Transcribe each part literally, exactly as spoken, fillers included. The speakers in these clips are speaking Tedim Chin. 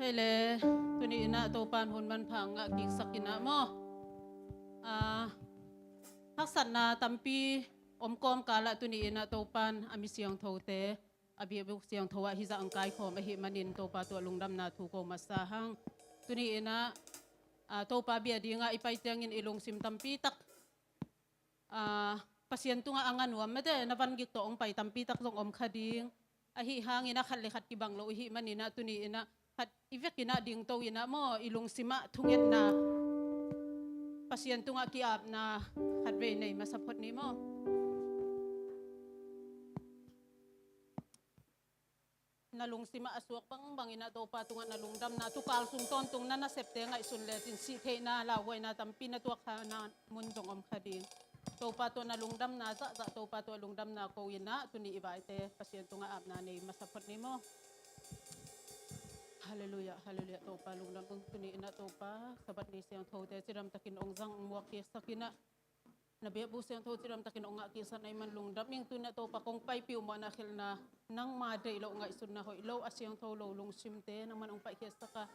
Tuni inah Topan hun manpha ngah kiksak inah maw. Ah, haksatna tampi om kawmkalah tuni inah Topan a mi siangthote a biakbuk siangtho ah hizah ang kaikhawm ahih manin Topa tawh lungdamna thu ko masa hang. Tuni inah, ah, Topa bia dingah i pai ciangin i lungsim tampi tak, ah, Pasian tungah a nga nuam mate, na van gik tawh hong pai tampi tak zong om kha ding. Ahi hangin a khat le khat kibang lo i hih maninah tuni inah khat i vekinah dingto inah maw, i lungsimah thungetna Pasian tungah ki-apna khat vei nei masa phot ni maw. Na lungsimah a suak bangbang inah Topa tungah na lungdamna, tukal sung tawntung na nasepte ngaihsun lecin sih theihna lauhuaina tampi na tuak kha na mun zong om kha ding. Topa tawh na lungdamna zahzah Topa tawh lungdamna ko inah tuni i vaite Pasian tungah apna nei masa phot ni maw. Halleluiah, halleluiah. Topa lungdam ung. Tuni inah Topa Sabbath ni siangthote cidamtakin ong zang muak kiksak inah na biakbuk siangtho cidamtakin ong ngah kiksak na i man lungdam ing. Tuni inah Topa kong paipih uh mawhna khelhna, nangma deih loh ngaihsutna hoih lo a siangtho lo lungsimte nangman ong paihkhiatsak a,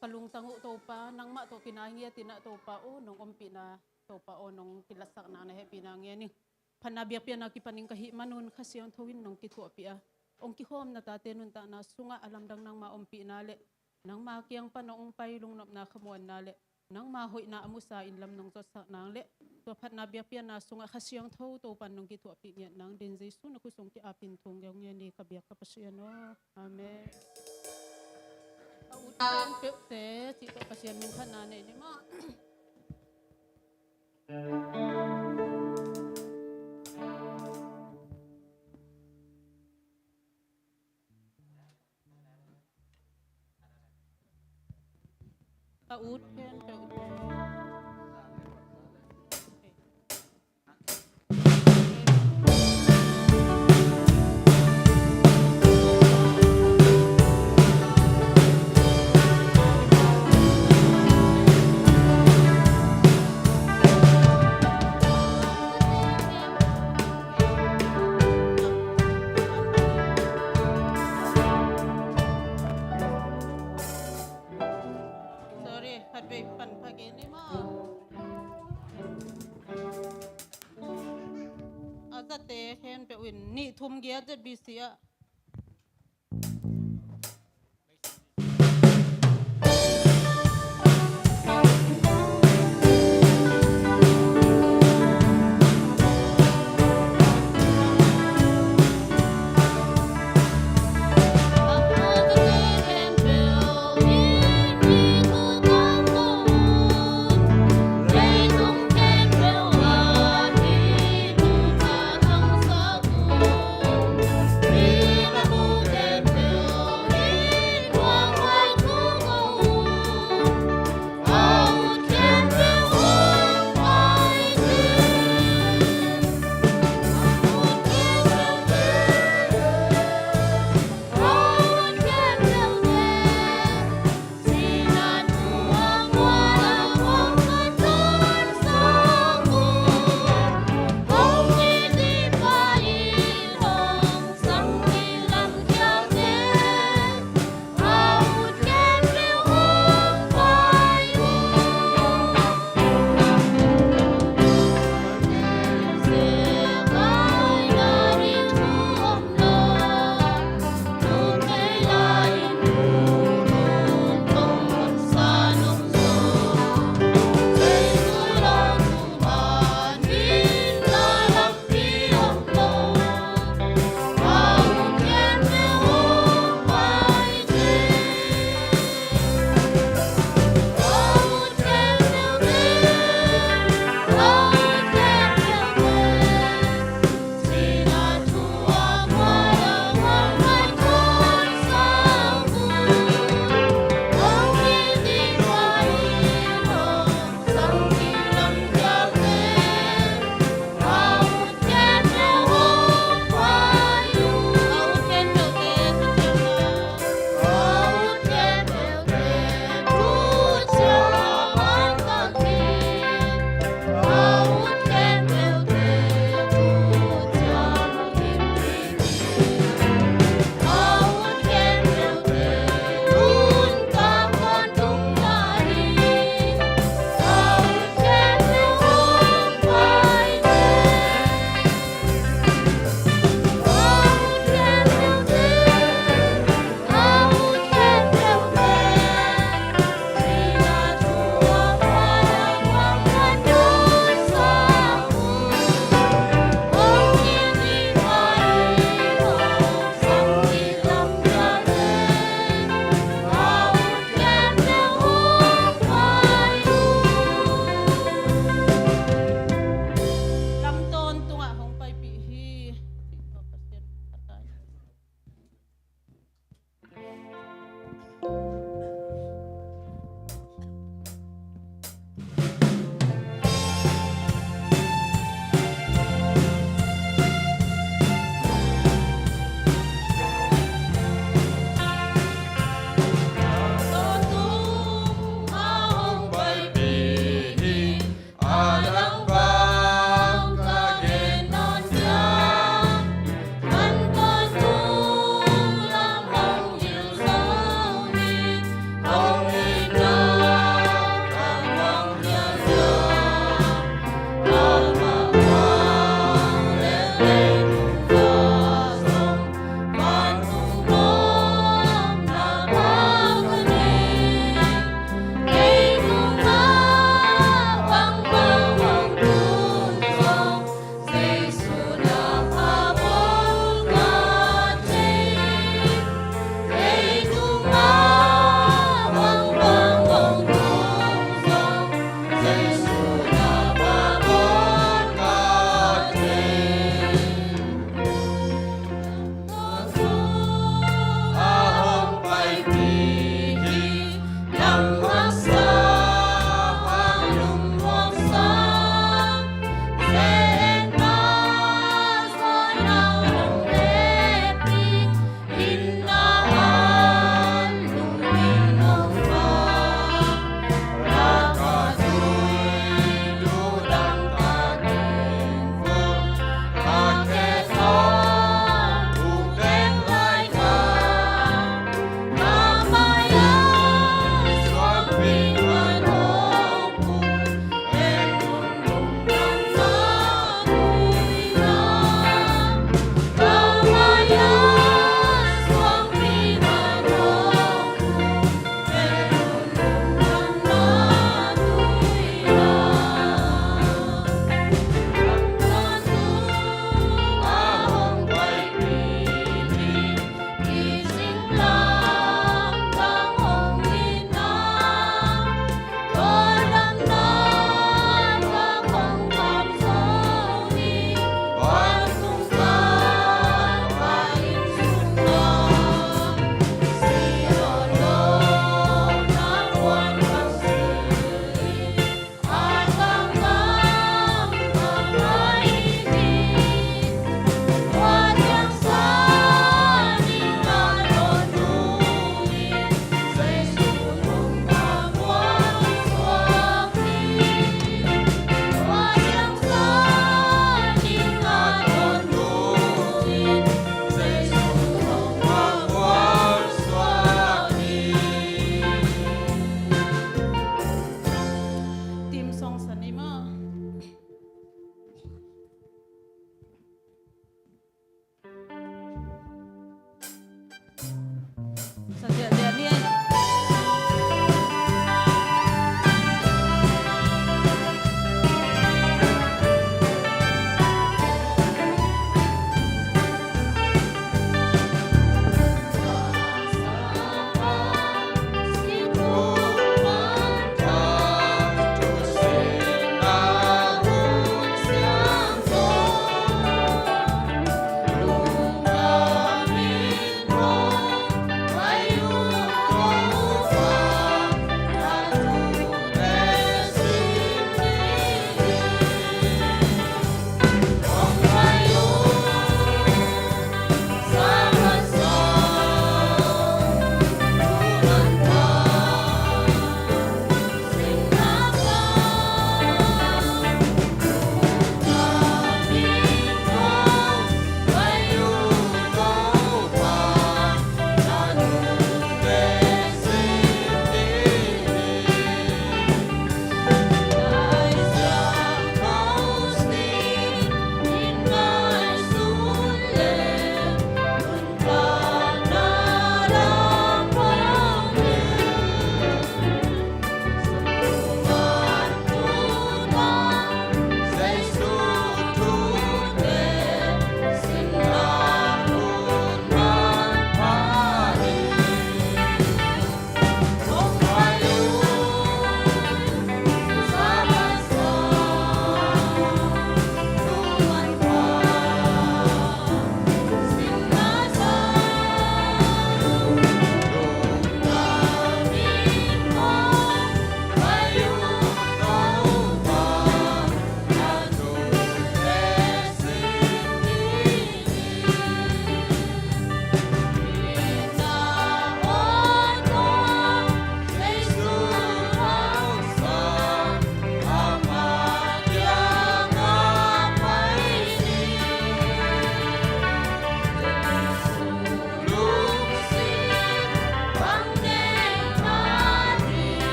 ka lungtang uh Topa nangmah tawh kinai ngiat inah Topa aw, nong ompihna Topa aw, nong kilatsakna na hehpihna ngiat ing. Phatna biakpiakna kipan ing ka hih manun Kha Siangtho in nong kithuahpih a, ong kikhawmna tate nuntakna sungah a lamdang nangma ompihna le nangma kiang pan ong pai lungnopna khamuanna le nangma hoihna a musa in lam nong zotsak nang le tua phatna biakpiakna sungah Kha Siangtho Topan nong kithuahpih ngiat nang den Jesu na khutsung ki-apin thung ngiau ngiat ni ka biak ka Pasian aw. Amen. A ut khempeuhte cih tawh Pasian min phatna nei ni maw. A ut khempeuhte. Sorry, khat vei pan pha kei ni maw. A zate khempeuh in nih thum giat Z B C ah.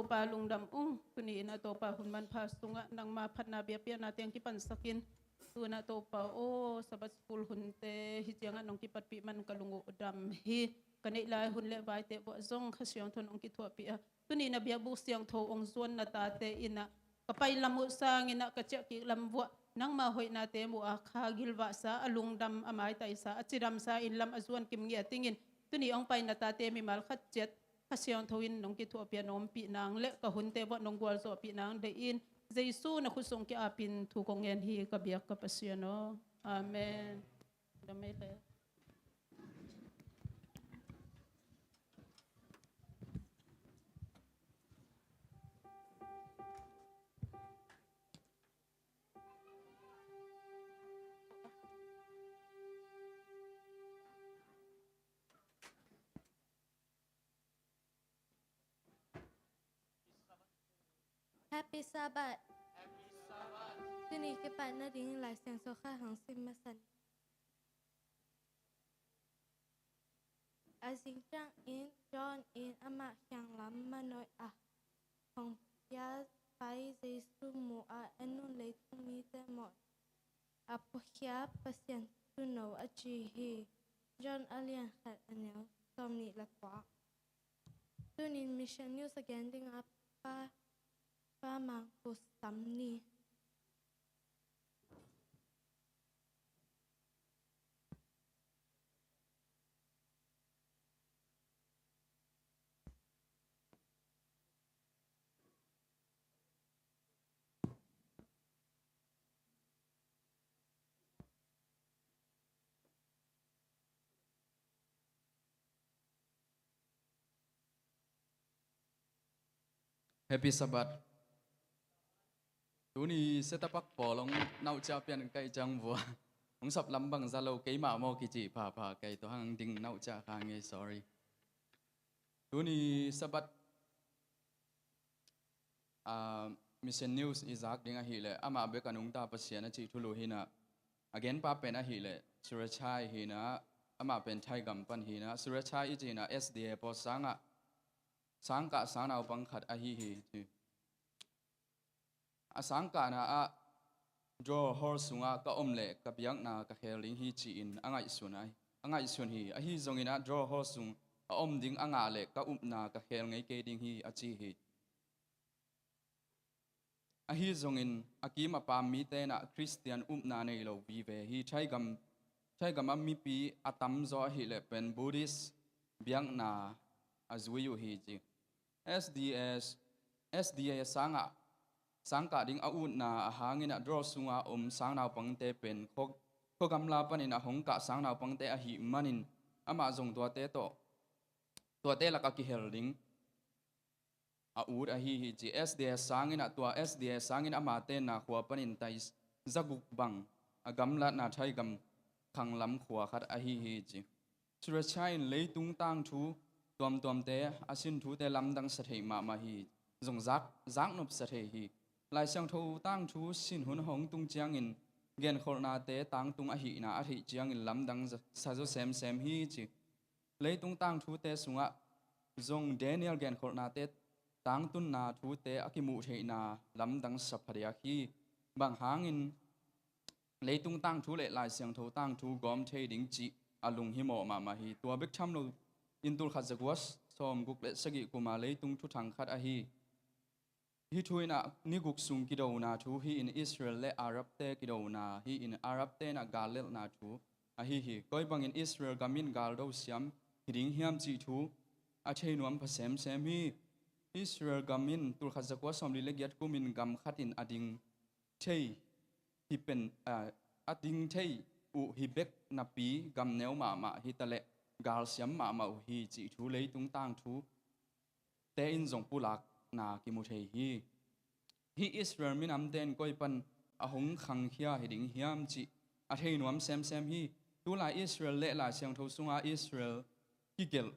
Pa lungdam ung, tuni in a Topa hun manpha sungah nangma phatna biakpiakna teng kipansakin, tu-in a Topa aw, Sabbath school hunte hi ciangah nong kipatpih man ka lung uh dam hi. Ka neih lai hun le vaite vuah zong Kha Siangtho nong kithuahpih a, tuni in a biakbuk siangtho ong zuan na tate in ah ka pai lam uh sangin ah ka ciah kik lam vuah nangma hoihnate mu a, kha gilvahsa, a lungdam, a maitaisa, a cidamsa inn lam a zuan kim ngiat dingin tuni ong pai na tate mimal khat ciat Kha Siangtho in nong kithuahpih a, na ompih nang le ka hunte vuah nong gualzawhpih nang deih in, Jesu na khut sung ki-apin thu kong ngen hi ka biak ka Pasian aw. Amen. Dam ei le. Happy Sabbath. Tuni kipat nading Lai Siangtho kha hong sim masa ni. A zing ciangin John in amah kiang lam manoih ah hong pia pai Jesu mu a, en un, leitung mite mawhna a puakhia Pasian Tuuno a ci hi. John a lian khat, a neu sawmnih le kua. Tunin Mission News a gen dingah Pa, Pa Mang Pu Sam ni. Happy Sabbath. Tuni setup a pawl hong nauhciah pian kai ciang vua hong sap lam bang za lo, keimah maw kici phapha, kei tua hang ding nauhciah kha ngei, sorry. Tuni Sabbath, ah, Mission News i zak ding ahileh amah bek a nungta Pasian a cih thulu hinah, a genpa pen ahileh Surachai hinah, amah pen Thaigam pan hinah, Surachai i cinah S D A pawl sangah sangkah sangnaupang khat ahi hi ci. A sangkahna ah draw hall sungah ka om leh ka biakna ka khel ding hi ci-in a ngaihsun a, a ngaihsun hi. Ahi zongin ah draw hall sung a om ding a ngah leh ka upna ka khel ngei kei ding hi a ci hi. Ahi zongin a kim a pam mite in ah Khristian upna nei lo vive hi. Thaigam, Thaigam a mipi a tamzaw ahileh pen Buddhist biakna a zui uh hi ci. S D S, S D A sangah sangkah ding a utna a hangin ah draw sunga om sangnaupangte pen khuagamla panin a hong kah sangnaupangte ahih manin amah zong tuate tawh, tuate lakah kihel ding a ut ahi hi ci. S D A sangin ah, tua S D A sangin ama tenna khua panin tai zaguk bang a gamlatna Thaigam khanglam khua khat ahi hi ci. Surachai in leitung tangthu tuamtuamte a sin thute lamdang sa thei mahmah hi. Zong zak, zaknop sa thei hi. Lai Siangtho tangthu sin hun hong tung ciangin genkholhnate tangtung ahihna a theih ciangin lamdang sa zaw semsem hi ci. Leitung tangthute sungah zong Daniel genkholhnate tangtunna thute a kimuh theihna lamdang sa phadiak hi. Bang hangin leitung tangthu le Lai Siangtho tangthu gawm thei ding cih a lunghimawh mahmah hi. Tua bek tham lo in tulkhat zakua sawmguk le sagih kuma leitung thuthang khat ahi. Hih thu in ah ni guk sung kidona thu hi-in Israel le Arabte kidona hi-in Arabte in ah gal lelhna thu ahi hi. Koi bangin Israel gam in galdo siam hi ding hiam cih thu a thei nuam pha semsem hi. Israel gam in tulkhat zakua sawmli le giat kumin gam khatin a ding thei hi pen, a, a ding thei uh hi bek napi gamneu mahmah hi taleh galsiam mahmah uh hi cih thu leitung tangthu te in zong pulakna kimu thei hi. Hih Israel minamte in koi pan a hong khangkhia hi ding hiam cih a thei nuam semsem hi. Tulai Israel le Lai Siangtho sunga Israel kigelh,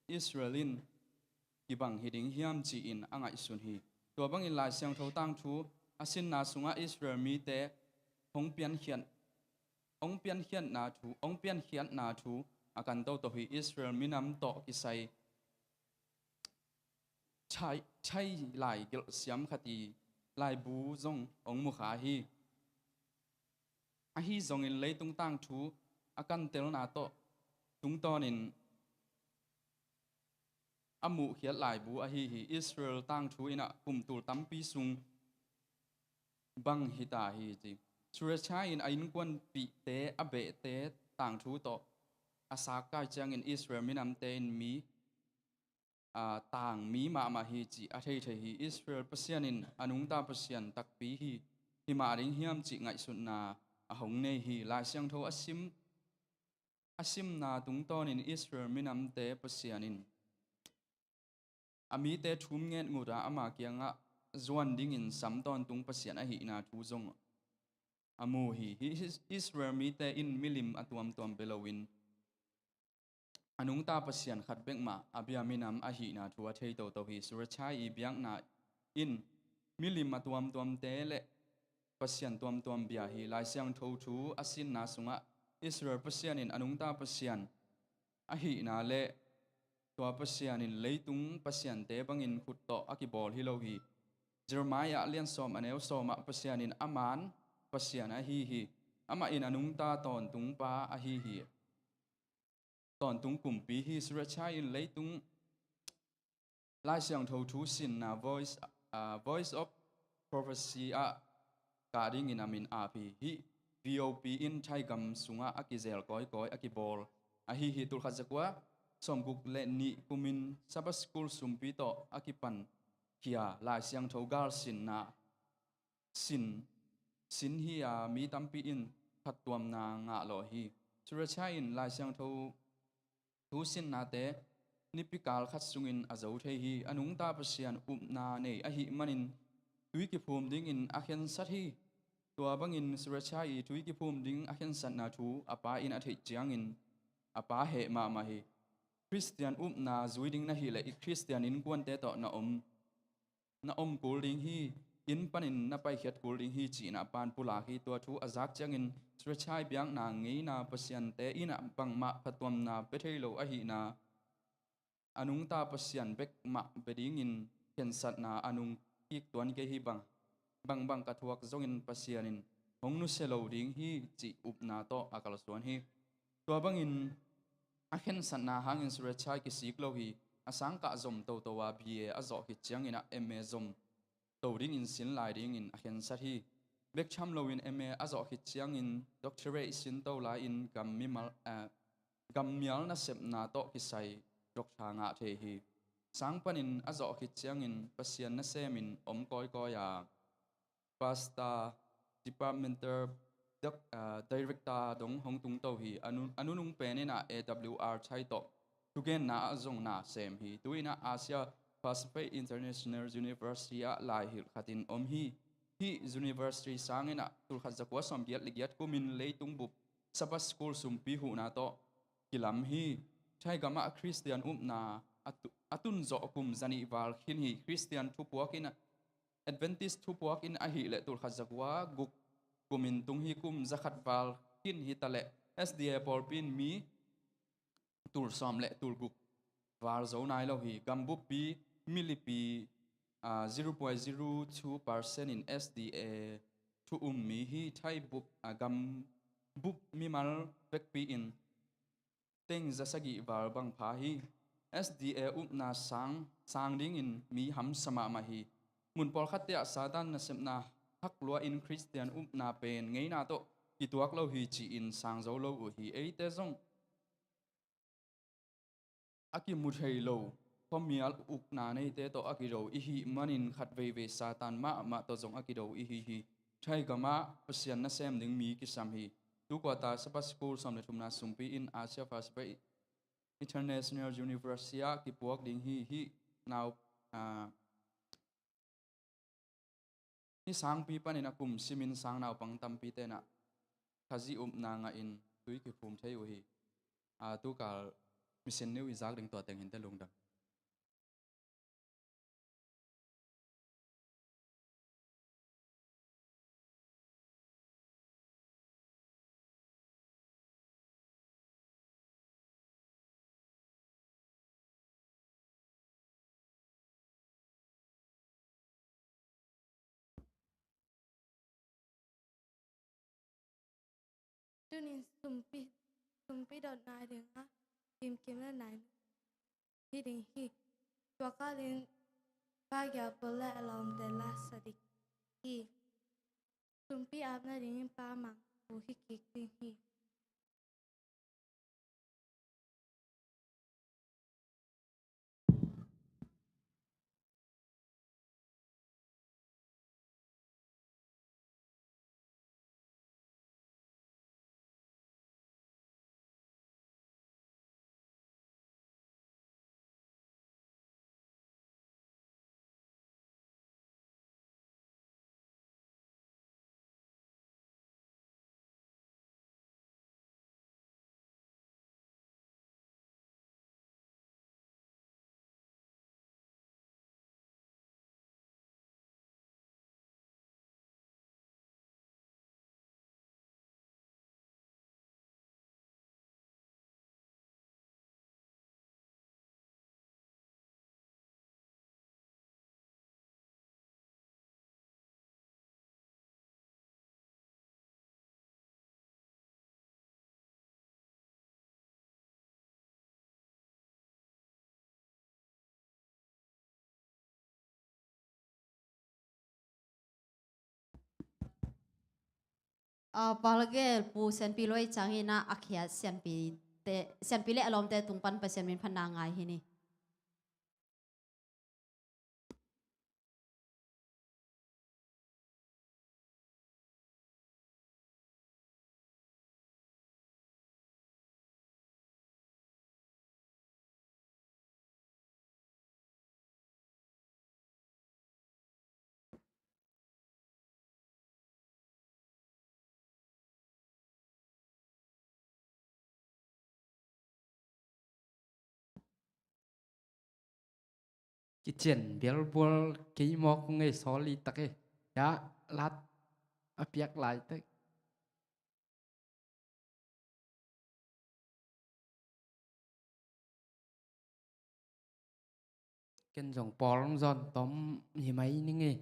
Israel in kibang hi ding hiam ci-in a ngaihsun hi. Tua bangin Lai Siangtho tangthu a sinna sungah Israel mite hong piankhiat, hong piankhiatna thu, hong piankhiatna thu a kan toto hi. Israel minam tawh kisai Thai, Thai lai gelh siam khat i laibu zong hong mukha hi. Ahi zongin leitung tangthu a kantelna tawh tungtawnin a muhkhiat laibu ahi hi. Israel tangthu in ah kum tul tampi sung bang hita hi ci. Surachai in a innkuanpihte a behte tangthu tawh a sakkai ciangin Israel minamte in mi, aa, tang mi mahmah hi cih a theithei hi. Israel Pasian in a nungta Pasian takpi hi, hi mah ding hiam cih ngaihsutna a hong nei hi. Lai Siangtho a sim, a simna tungtawnin Israel minamte Pasian in a mite thum nget nguta ama kiangah zuan dingin sam tawntung Pasian ahihna thu zong a mu hi. Hi Is-, Israel mite in milim a tuamtuam bia loin a nungta Pasian khat bek mah a bia minam ahihna thu a thei toto hi. Surachai i biakna in milim a tuamtuamte le Pasian tuamtuam bia hi. Lai Siangtho thu a sinna sungah Israel Pasian in a nungta Pasian ahihna le tua Pasian in leitung pasiante bangin khut tawh a kibawl hi lo hi. Jeremiah lian sawm a neu sawmah Pasian in a man Pasian ahi hi. Amah in a nungta tawntungpa ahi hi. Tawntung kumpi hi. Surachai in leitung Lai Siangtho thu sinna Voice, ah, Voice of Prophecy ah kah dingin a min ap hi. Hih V O P in Thaigam sungah a kizel kawikawi a kibawl ahi hi. Tulkhat zakua sawmguk le nih kumin Sabbath School sumpi tawh a kipan khia Lai Siangtho gal sinna sin, sin hi a mi tampi in phattuamna ngah lawh hi. Surachai in Lai Siangtho thu sinnate nipi kal khat sungin a zo thei hi. A nungta Pasian upna nei ahih manin tui kiphum dingin a khensat hi. Tua bangin Surachai i tui kiphum ding a khensatna thu a pa in a theih ciangin a pa heh mahmah hi. Khristian upna zui ding na hih leh i Khristian innkuante tawh na om na om kul ding hi, inn panin na paikhiat kul ding hi, ci-in a pan pulak hi. Tua thu a zak ciangin Surachai biakna ngeina pasiante in ah bangmah phattuamna pia thei lo ahihna, a nungta Pasian bek mah bia dingin khensatna a nung kik tuan kei hi. Bang, bangbang ka thuak zongin Pasian in hong nusia lo ding hi, cih upna tawh a kalsuan hi. Tua bangin a khensatna hangin Surachai kisik lo hi. A sangkah zom toto a B A a zawh khit ciangin ah M A zom to dingin sin lai dingin a khensat hi. Bek tham loin M A a zawh khit ciangin doctorate sin to lai-in gam mimal, eh, gammial nasepna tawh kisai doctor ngah thei hi. Sang panin a zawh khit ciangin Pasian nasemin om kawikawi a, pastor, departmental doc-, ah, director dong hong tungto hi. A nu-, a nunung pen in ah A W R Thai tawh thugenna ah zong na sem hi. Tu-in ah Asia Pacific International University ah laihilh khatin om hi. Hih university sangin ah tulkhat zakua sawmgiat le giat kumin leitung bup Sabbath School sumpi huhna tawh kilam hi. Thaigam ah Khristian upna a tu-, a tunzawh kum zanih val khin hi. Khristian thupuak in ah Adventist thupuak in ahih leh tulkhat zakua guk kumin tung hi. Kum zakhat val khin hi taleh S D A pawlpi in mi tul sawm le tul guk val zo nai lo hi. Gam buppi milipi, ah, zero point zero two percent in S D A thu um mi hi. Thai bup, ah, gam bup mimal vekpi in teng za sagih val bang pha hi. S D A upna sang, sang dingin mi hamsa mahmah hi. Mun pawlkhatte ah Satan nasepna hak lua-in Khristian upna pen ngeina tawh kituak lo hi ci-in sang zo lo uh hi. Eite zong a kimu thei lo khuamial ukna neite tawh a kido i hih manin khat veivei Satan mahmah tawh zong a kido i hi hi. Thaigam ah Pasian nasem ding mi kisam hi. Tu kuata Sabbath School sawm le thumna sumpi in Asia Pacific International University ah kipuak ding hi. Hih nau, ah, hih sangpi panin a kum simin sang naupang tampi ten ah Khazih upna ngahin tui kiphum thei uh hi. Ah, tukal Mission News i zak ding tua teng hinte, lungdam. Tuni-in sumpi, sumpi dot nai ding a, kimkim le nai hi ding hi. Tua kalin Pa Giapawl le a lawmte la sa ding hi. Sumpi ap nadingin Pa Mang Pu hi kik ding hi. A, Pal Gel, Pu Sianpi Luai Cang in a, a khiat Sianpi te, Sianpi le a lawmte tung pan Pasian min phatna ngai hi ni. Kician bialbual kei mawk ngei sawl i tak e. Ya, lat a piak lai tak. Ken zong pawl hong zawn tom hi mai ning e.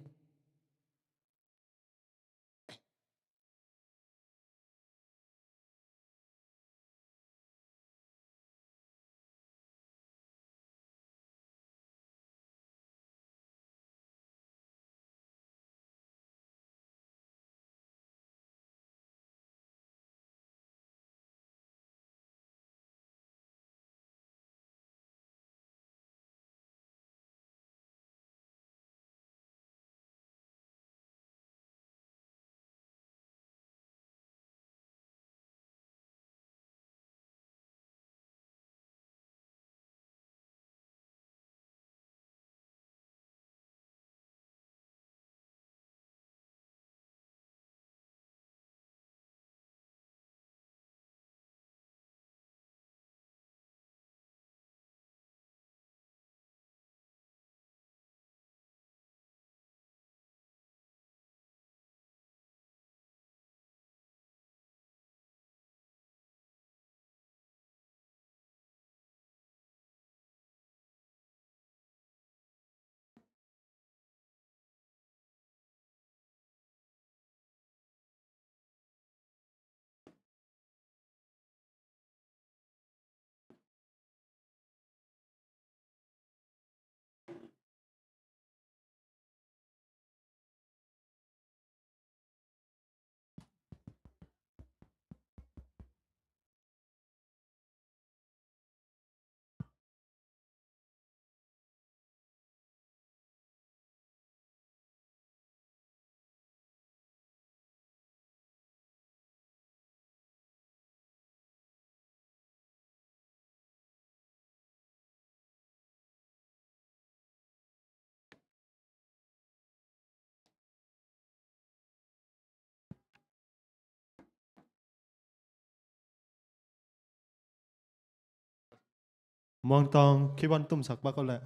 Muangtawng, keyboard tumsak pak o leh.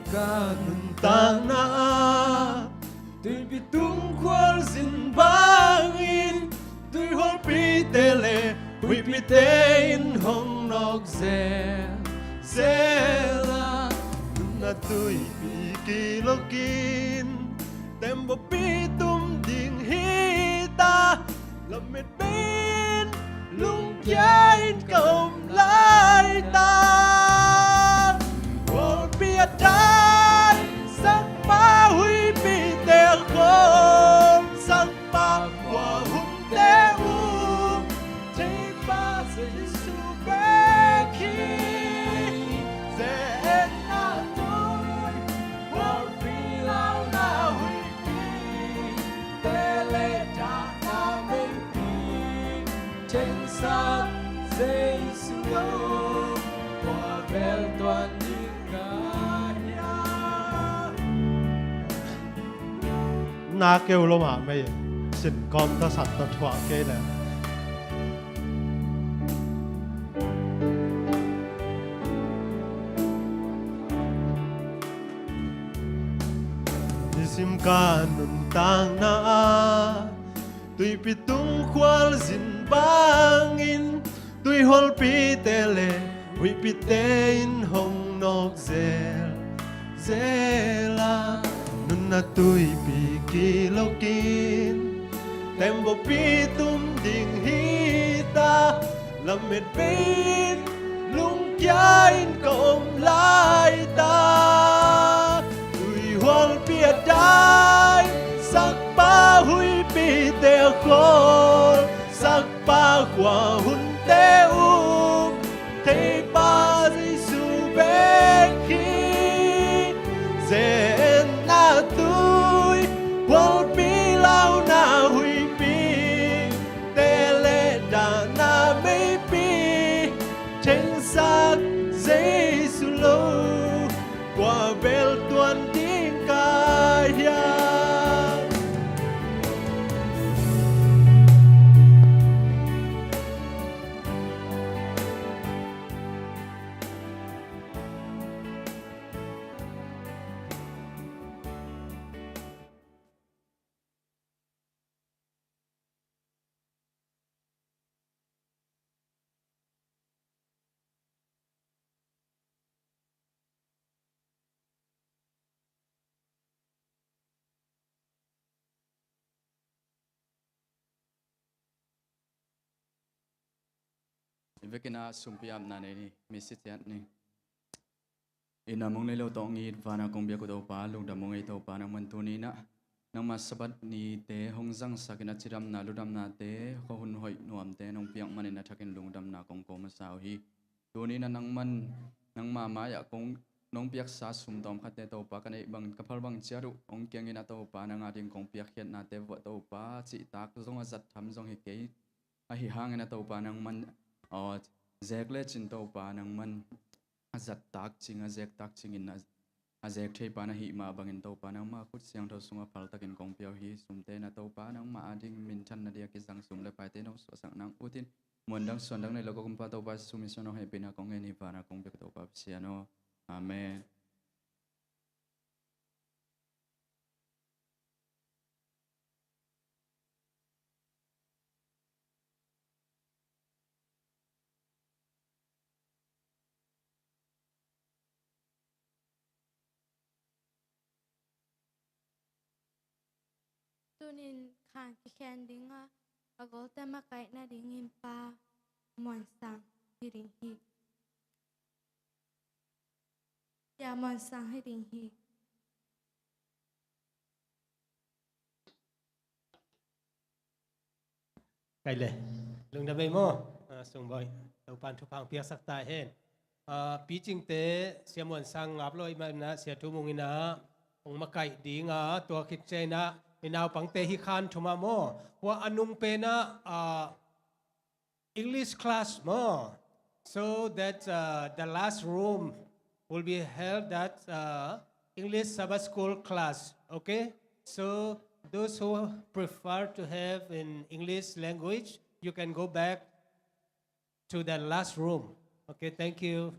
Ka nuntakna ah tuipi tung khualzin bangin, tuihualpite le huihpite in hong nawk zel, zel a, nunna tuipi kilokin, tembaw pi tum ding hi ta. Lamet pen lungkia in ka om lai ta. Hualpi a dai, sakpa huihpite a khol, sakpa khua hunte um, theipa Jesu bek hi. Zen a tui, hualpi launa huihpi, te le dahna meipi, thengsak Jesu lo, kua bel tuan ding ka hiam? Na keu lo mah mei, sin kawm ta sat ta thuah kei le. Nisim ka nuntakna ah tuipi tung khualzin bangin, tuihualpite le huihpite in hong nawk zel, zel a, nunna tuipi kilokin, tembaw pi tum ding hi ta. Lamet pen lungkia in ka om lai ta. Tuihualpi a dai, sakpa huihpite a khol, sakpa khua hunte um, theipa Jesu bek hi. Zen a tui, hualpi launa huihpi, te le dahna meipi, thengsak Jesu lo, kua bel tuan ding ka hiam? I vekin a sumpi apna nei ni, misi ciat ni. Inn a mong nei lo tawh hong it vana kong biak uh Topa, lungdam hong ei Topa, nangman tuni-in ah nangma Sabbath nite hong zangsakin a cidamna, ludamnate, khuahun hoih nuamte nong piak manin a thakin lungdamna kong ko masa uh hi. Tuni-in ah nangman, nangma mai-ah kong nong piaksa sum tawmkhatte Topa, ka neih bang, ka phal bang ciat uh hong kiangin a Topa, nang ading kong piakkhiatnate vuah Topa, cihtak zong a zat tham zong hi kei. Ahi hangin a Topa nangman, aw, zek lecin Topa nangman a zattak cing, a zektak cingin a, a zek theipa na hih mah bangin Topa nangma khut siangtho sungah phaltakin kong pia uh hi. Sumte na Topa nangma ading minthanna dia kizang sum le paite nong suahsak nang utin, muandang suandang nei lo ka kumpa Topa Jesu min suang nong hehpihna kong ngen hi, vana kong biak Topa Pasian aw. Amen. Tunin khan kikhen dinga, a golte makaihna dingin Pa Muan Sang hi ding hi. Sia Muan Sang hi ding hi. Kai le. Lungdam ei maw? Ah, Sungbawi. Topan thupha piaksak ta hen. Ah, picingte Sia Muan Sang ngap lo i mah in ah, Sia Thu Mung in ah hong makaih ding a, tua khit ciangin ah i naupangte hi khan thum ah maw? Hua a nung pen ah, ah, English class maw. So that, uh, the last room will be held that, uh, English Sabbath School class, okay? So those who prefer to have in English language, you can go back to the last room. Okay, thank you.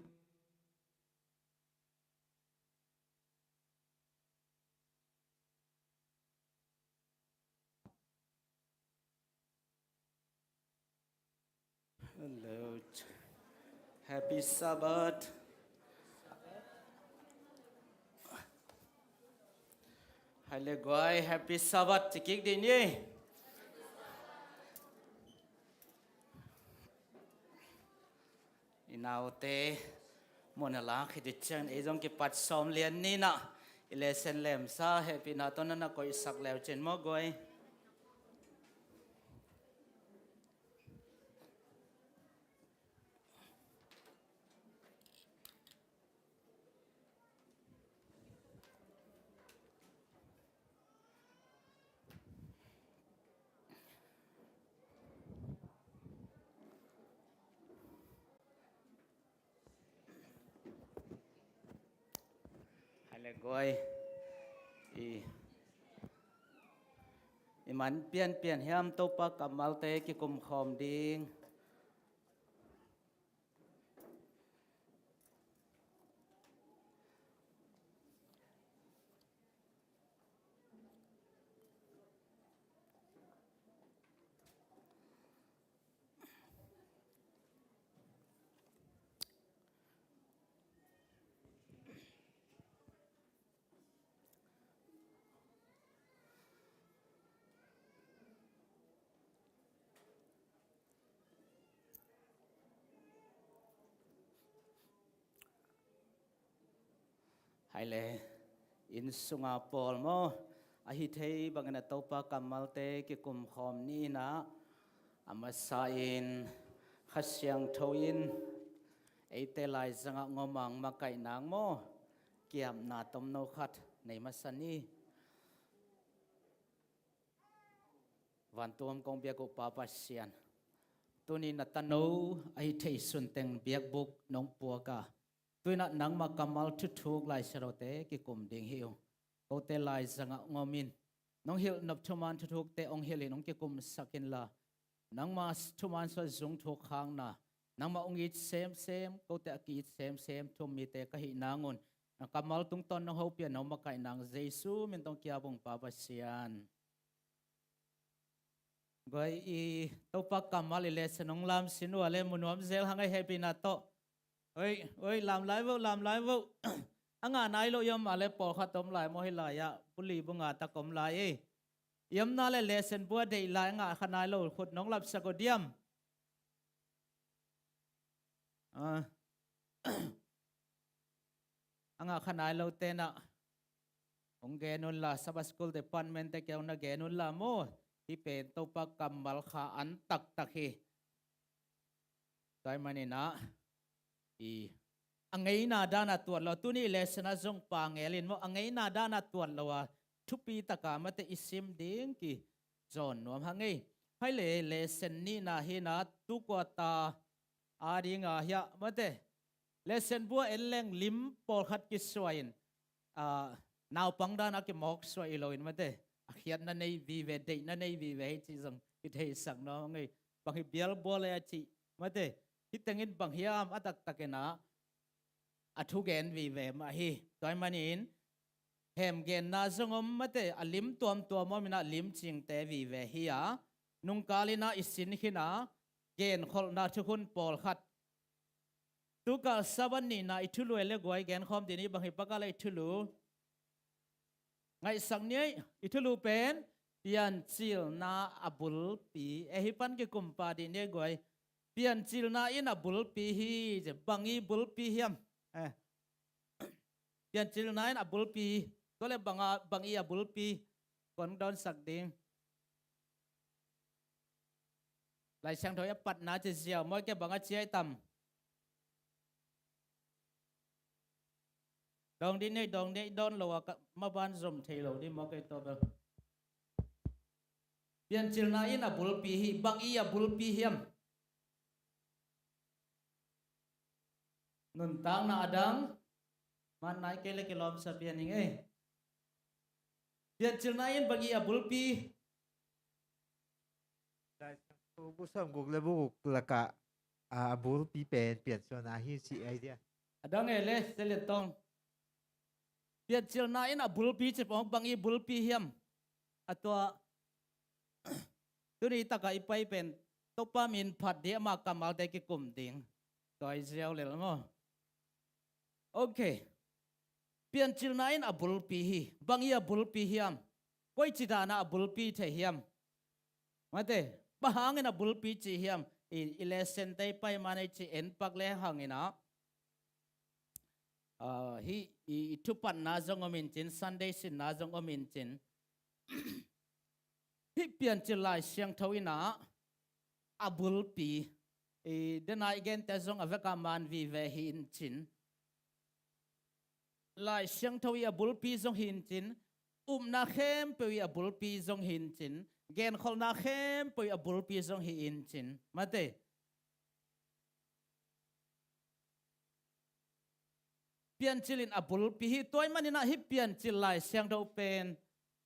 Hello. Happy Sabbath. Hai le guai, Happy Sabbath ci kik dih ni. I naute, mun a lak hi dih ciang, ei zong kipat sawm lian ni na. I lesson lemsa hehpihna tawh na na koihsak leu cin maw guai. Hai le guai. I, i man pianpian hiam, Topa kammalte kikum khawm ding. Hai le, inn sunga pawl maw, ahi thei bangin a Topa kammalte kikum khawm ni na, a masa in Kha Siangtho in eite laizangah ngomang makaih nang maw, kiamna tomno khat nei masa ni. Vantung kong biak uh Pa Pasian, tuni na tano ahi thei sunteng biakbuk nong puak a, tuinah nangma kammal thuthuk Lai Siangthote kikum ding hi uh. Kote laizangah ngom in, nong hilh nop thuman thuthukte hong hilh in hong kikumsak inla, nangma thuman suah zung thuk khakna, nangmah hong it semsem, kote a ki-it semsem thu-um mite ka hih nangun, na kammal tungtawn nong hopih a, nong makaih nang Jesu min tawh kiap ung Pa Pasian. Guai, i Topa kammal i lesson hong lamsin uh a le mu nuam zel hang ei, hehpihna tawh. Oi, oi, lam lai vo, lam lai vo. A ngah nai lo i om a le pawlkhat om lai maw, hih lai-ah buli bunga tak om lai ei. I omna le lesson bua deih lai, a ngah kha nai lo khut nong lapsak uh diam? Ah. A ngah kha nai lo tenah hong gen unla, Sabbath School Department te kiang na gen unla maw. Hih pen Topa kammal kha an taktak hi. Tua ahih maninah i a ngeina dana tuat lo, tuni lesson ah zong pangel in maw, a ngeina dana tuat lo a, thupi taka mate i sim ding kizawn nuam hang ei. Hai le, lesson nihna hi na, tu quarter a dinga hiah mate, lesson bua en leng lim pawlkhat kisuah in, ah, naupang dan a kimawk suah hi loin mate, a khiatna nei vive, deihna nei vive hi cih zong i theisak nuam hang ei. Bang hi bialbual e a cih mate, hih tengin bang hiam a taktakin ah a thugen vive mah hi. Tua ahih manin hemgenna zong om mate, a lim tuamtuam om in ah limcingte vive hi a, nungkal in ah i sin khin a, genkholhna thukhun pawlkhat. Tukal Sabbath nihna i thulu e le guai, genkhawm dih ni, bang hi pakal e i thulu. Ngaihsak ni ei, i thulu pen Piancilna a bulpi. E, hih pan kikum pah dih ni ei guai. Piancilna in a bulpi hi, bang i bulpi hiam? Eh. Piancilna in a bulpi. Tua le bang a, bang i a bulpi? Kong dawnsak ding. Lai Siangtho a patna ci ziau maw, kei bang a ci ai tam? Dawng dih ni ei, dawng dih ni ei, dawn lo a ka, maban zom thei lo dih maw kei tawh bel. Piancilna in a bulpi hi, bang i a bulpi hiam? Nuntakna a dang, man nai kei le kilawmsa pian ing ei. Piancilna in bang i a bulpi? Lai Siangtho bu sawmguk le bu guk lakah, a, a bulpi pen piancilna hi ci ei dia. A dang e le, Selian Tong. Piancilna in a bulpi ci pong, bang i bulpi hiam? A tua, tuni taka i pai pen Topa min phat ding, ama kammalte kikum ding. Tua hi ziau lel maw. Ok. Piancilna in a bulpi hi. Bang hi a bulpi hiam? Koici dan a a bulpi thei hiam? Mate, bang hangin a bulpi ci hiam? I, i lesson te i pai man ei ci en pak le hang in ah, ah, hih i, i thupatna zong om in cin, Sunday sinna zong om in cin. Hih Piancil Lai Siangtho in ah a bulpi, i, den a i gente zong a vek a man vive hi in cin. Lai Siangtho i a bulpi zong hi in cin, upna khempeuh i a bulpi zong hi in cin, genkholhna khempeuh i a bulpi zong hi in cin. Mate. Piancil in a bulpi hi. Tua ahih manin ah hih Piancil Lai Siangtho pen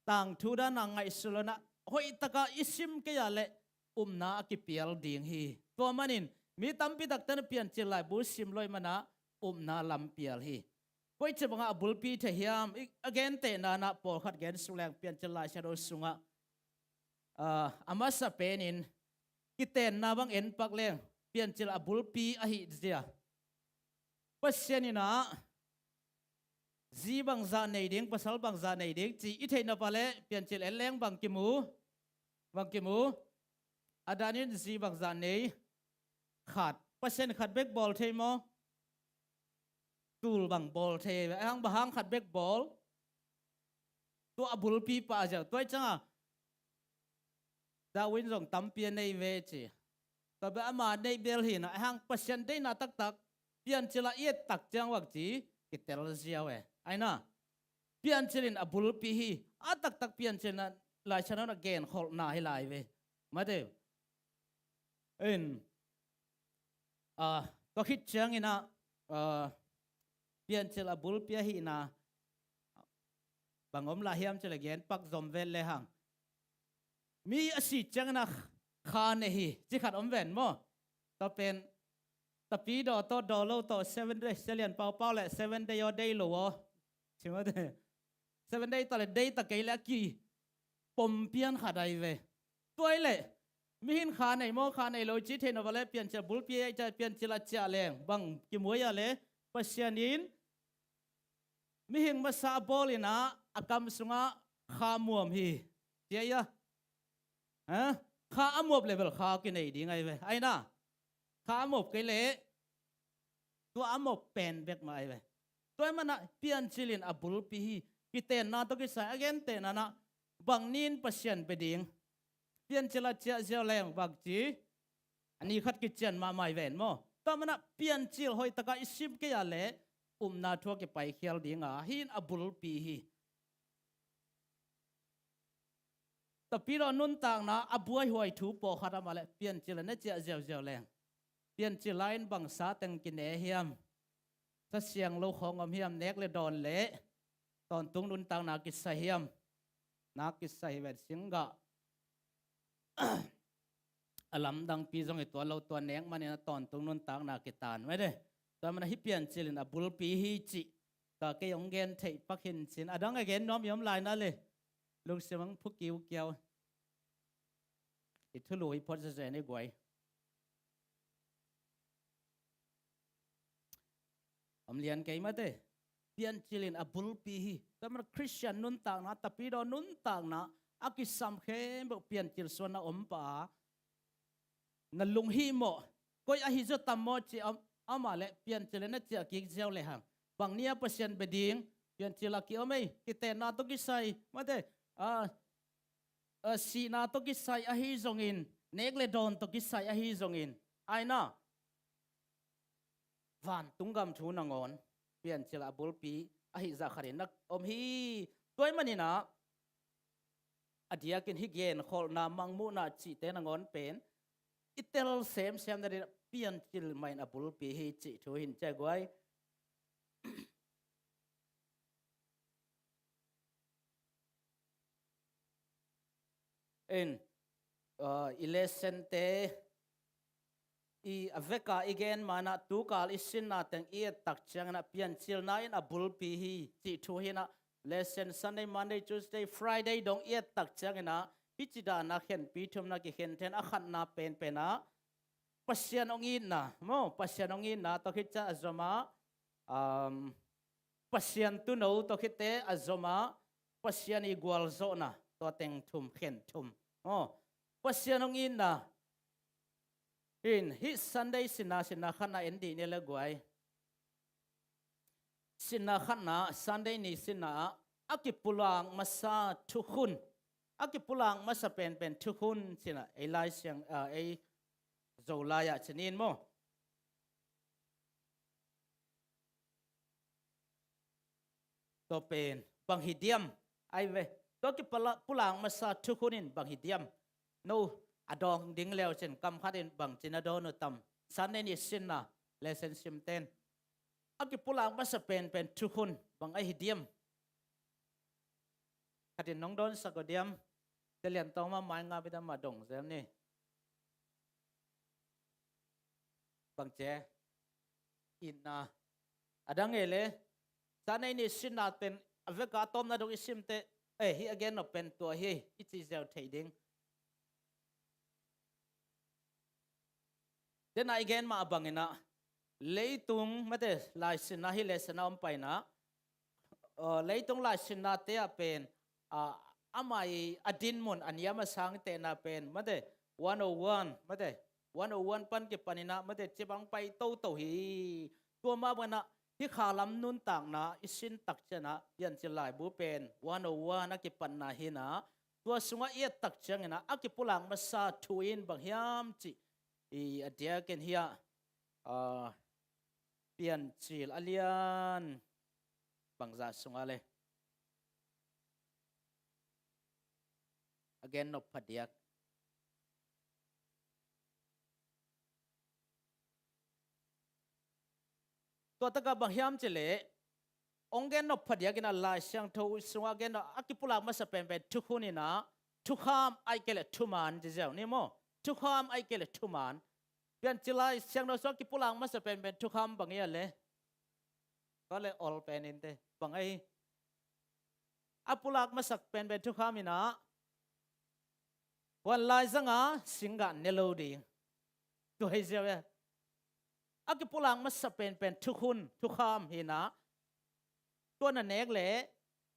tangthu dan a ngaihsun lo in ah hoih tak a i sim kei a leh upna a kipial ding hi. Tua manin mi tampi takte in ah Piancil laibu sim lo ahih man ah upna lam pial hi. Koici bang a a bulpi thei hiam? I, a gentehna in ah pawlkhat gen suk leng Piancil Lai Siangtho sungah, ah, a masa pen in kitenna bang en pak leng Piancil a bulpi ahih zia. Pasian in ah zi bangzah nei ding, pasal bangzah nei ding ci i theih nop a leh Piancil en leng bang kimu? Bang kimu? A dan in zi bangzah nei? Khat. Pasian khat bek bawl thei maw? Tul bang bawl thei. Ahang bang hang khat bek bawl? Tua a bulpi pah a ziau. Tua ahih ciangin Darwin zong tampi a nei ve ci. Tua bek ama neih bel hi in ah, ahang Pasian deihna taktak Piancil ah i et tak ciang bang ci kitel ziau e. Ahi na, Piancil in a bulpi hi. A taktak Piancil in ah Lai Siangtho in ah genkholhna hi lai ve. Mate. In, ah, tua khit ciangin ah, ah, Piancil a bulpi ahihna bang om lai hiam ci leh gen pak zom vet le hang. Mi a si ciangin ah kha nei hi ci khat om ven maw? Tua pen Tapidaw tawh Dawlo tawh Seven Day, Sia Lian Pau Pau leh Seven Day aw, day lo aw ci mate. Seven Day ta leh day ta kei leh a kipom pian khat ahi ve. Tua ahih leh mihing kha nei maw, kha nei lo ci theih nop a leh Piancil a bulpi ahih ciang Piancil a ciah leng bang kimu ahia leh Pasian in mihing masa a bawl in ah a kam sungah kha muam hi. Ci ahia? Ha? Kha a muap leh bel kha kinei ding ahi ve. Ahi na, kha a muap kei leh tua a muap pen bek mah ahi ve. Tua ahih man ah Piancil in a bulpi hi. Kitenna tawh kisai a gentehna in ah bang ni in Pasian bia ding? Piancil a ciah ziau leng bang ci? A ni khat kician mahmah hi ven maw? Tua ahih man ah Piancil hoih tak a i sim kei a leh upna thu a kipaikhial ding a, hih in a bulpi hi. Tapidaw nuntakna a buaihuai thu pawlkhat a om a leh Piancil a na ciah ziauziau leng, Piancil lai in bang sa teng kine hiam? Sa siang lo khawng om hiam? Nek leh dawn leh tawntung nuntakna kisai hiam? Na kisai hi ven, singgah a lamdangpi zong hi tuan lo, tua nek manin a tawntung nuntakna kitan mah hi de. Tua ahih man ah hih Piancil in a bulpi hi cih tua kei hong gen theih pak hi in cin. A dang a gen nuam i om lai na leh lungsim hong phu kiukiau. I thulu hi phot zezen i guai. Om lian kei mate. Piancil in a bulpi hi. Tua ahih man ah Khristian nuntakna, Tapidaw nuntakna a kisam khempeuh Piancil suan a om pah a, na lunghimawh, koi ahi zaw tam maw ci a om a leh Piancil in na ciah kik ziau lehang, bang ni a Pasian bia ding? Piancil a kiom ei, kitenna tawh kisai mate, a, a, sihna tawh kisai ahi zongin, nek leh dawn tawh kisai ahi zongin, ahi na, vantung gam thu nangawn Piancil a bulpi ahi zah khat in na om hi. Tua ahih manin ah a diakin hih genkholhna, mangmuhna cihte nangawn pen i tel semsem nading ah Piancil mah in a bulpi hi cih thu hi in, ci a guai. In, uh, i lessonte i a vek a i gen man ah tukal i sinna teng i et tak ciangin ah Piancilna in a bulpi hi cih thu hi in ah, lesson Sunday, Monday, Tuesday, Friday dong i et tak ciangin ah hih ci dana khenpi thumna kikhen thei in, a khatna penpen ah Pasian hong itna, maw, Pasian hong itna tawh khit ciang a zom a, um, Pasian tuuno tawh khit teh a zom a, Pasian i gualzawhna, tua teng thum, khen thum. Maw, Pasian hong itna. In, hih Sunday sinna, sinna khatna en dih ni le guai. Sinna khatna, Sunday ni sinna ah a kipulak masa thukhun, a kipulak masa penpen thukhun ci-in ah ei Lai Siang, ah, ei Zolai ah ci-in maw. Tua pen bang hi diam? Ai ve, tua kipula-, pulak masa thukhun in bang hi diam? No, a dawng ding le uh cin kam khat in bangci na dawn uh tam? Sunday ni sinna lesson simte'n a kipulak masa penpen thukhun bang ahi diam? Khat in nong dawnsak uh diam? Te lian tawng mah mai nga bida mah dong zel ni. Bangci? Itna. A dang ei le, Sunday ni sinna pen a vek a tawmna dong i sim teh, eh, hih a gen nop pen tua hi, i ci ziau thei ding. Dena i gen mah a bangin ah, leitung, mate, laisinna hi leh sana om paina, uh, leitung laisinnate ah pen, uh, amah i a dinmun a niam a sang i tehna pen, mate, one oh one, mate, one oh one pan kipanin ah, mate, ci bang pai toto hi. Tua mah bangin ah, hih khalam nuntakna i sin tak ciangin ah, Piancil laibu pen one oh one a kipatna hi-in ah, tua sungah i et tak ciangin ah, a kipulak masa thu in bang hiam cih i a diakin hiah, ah, Piancil a lian bangzah sungah le a gen nop phadiak. Tua takah bang hiam cih leh, hong gen nop phadiakin ah Lai Siangtho sungah a gen nop, a kipulak masa penpen thukhun in ah, thukham ahih kei leh thuman ci ziau ni maw. Thukham ahih kei leh thuman. Piancil Lai Siangtho sungah a kipulak masa penpen thukham bang hi a le? Tua le ol pen in te. Bang ahi? A pulak masak penpen thukham in ah, huan laizang a singgah ne lo ding. Tua hi ziau e. A kipulak masa penpen thukhun, thukham hi-in ah, tua na nek leh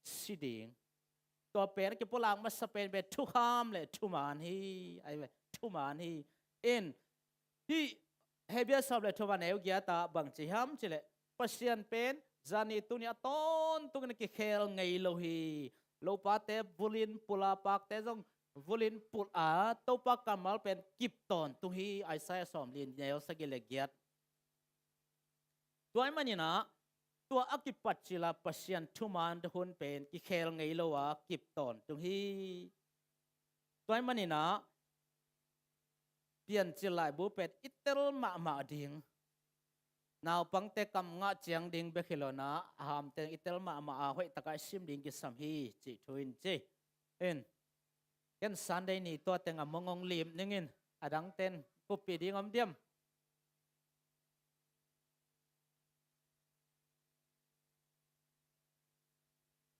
si ding. Tua pen a kipulak masa penpen thukham le thuman hi. Ai ve, thuman hi. In, hih Hebru sawm le thum a neu giat ah bang ci hiam cih leh, Pasian pen zani tuni a tawntungin a kikhel ngei lo hi. Lopate vulin pul a, pakte zong vulin pul a, Topa kammal pen kip tawntung hi, Isaiah sawmli neu sagih le giat. Tua ahih manin ah, tua a kipat cil a Pasian thuman thukhun pen kikhel ngei lo a kip tawntung hi. Tua ahih manin ah, Piancil laibu pen i tel mahmah ding. Naupangte kam ngah ciang ding bek hi lo-in ah, a hamteng i tel mahmah a hoih takin i sim ding kisam hi, cih thu in ci. In, ken Sunday ni tua teng a mong hong lim ning in, a dangte'n kuppih ding om diam?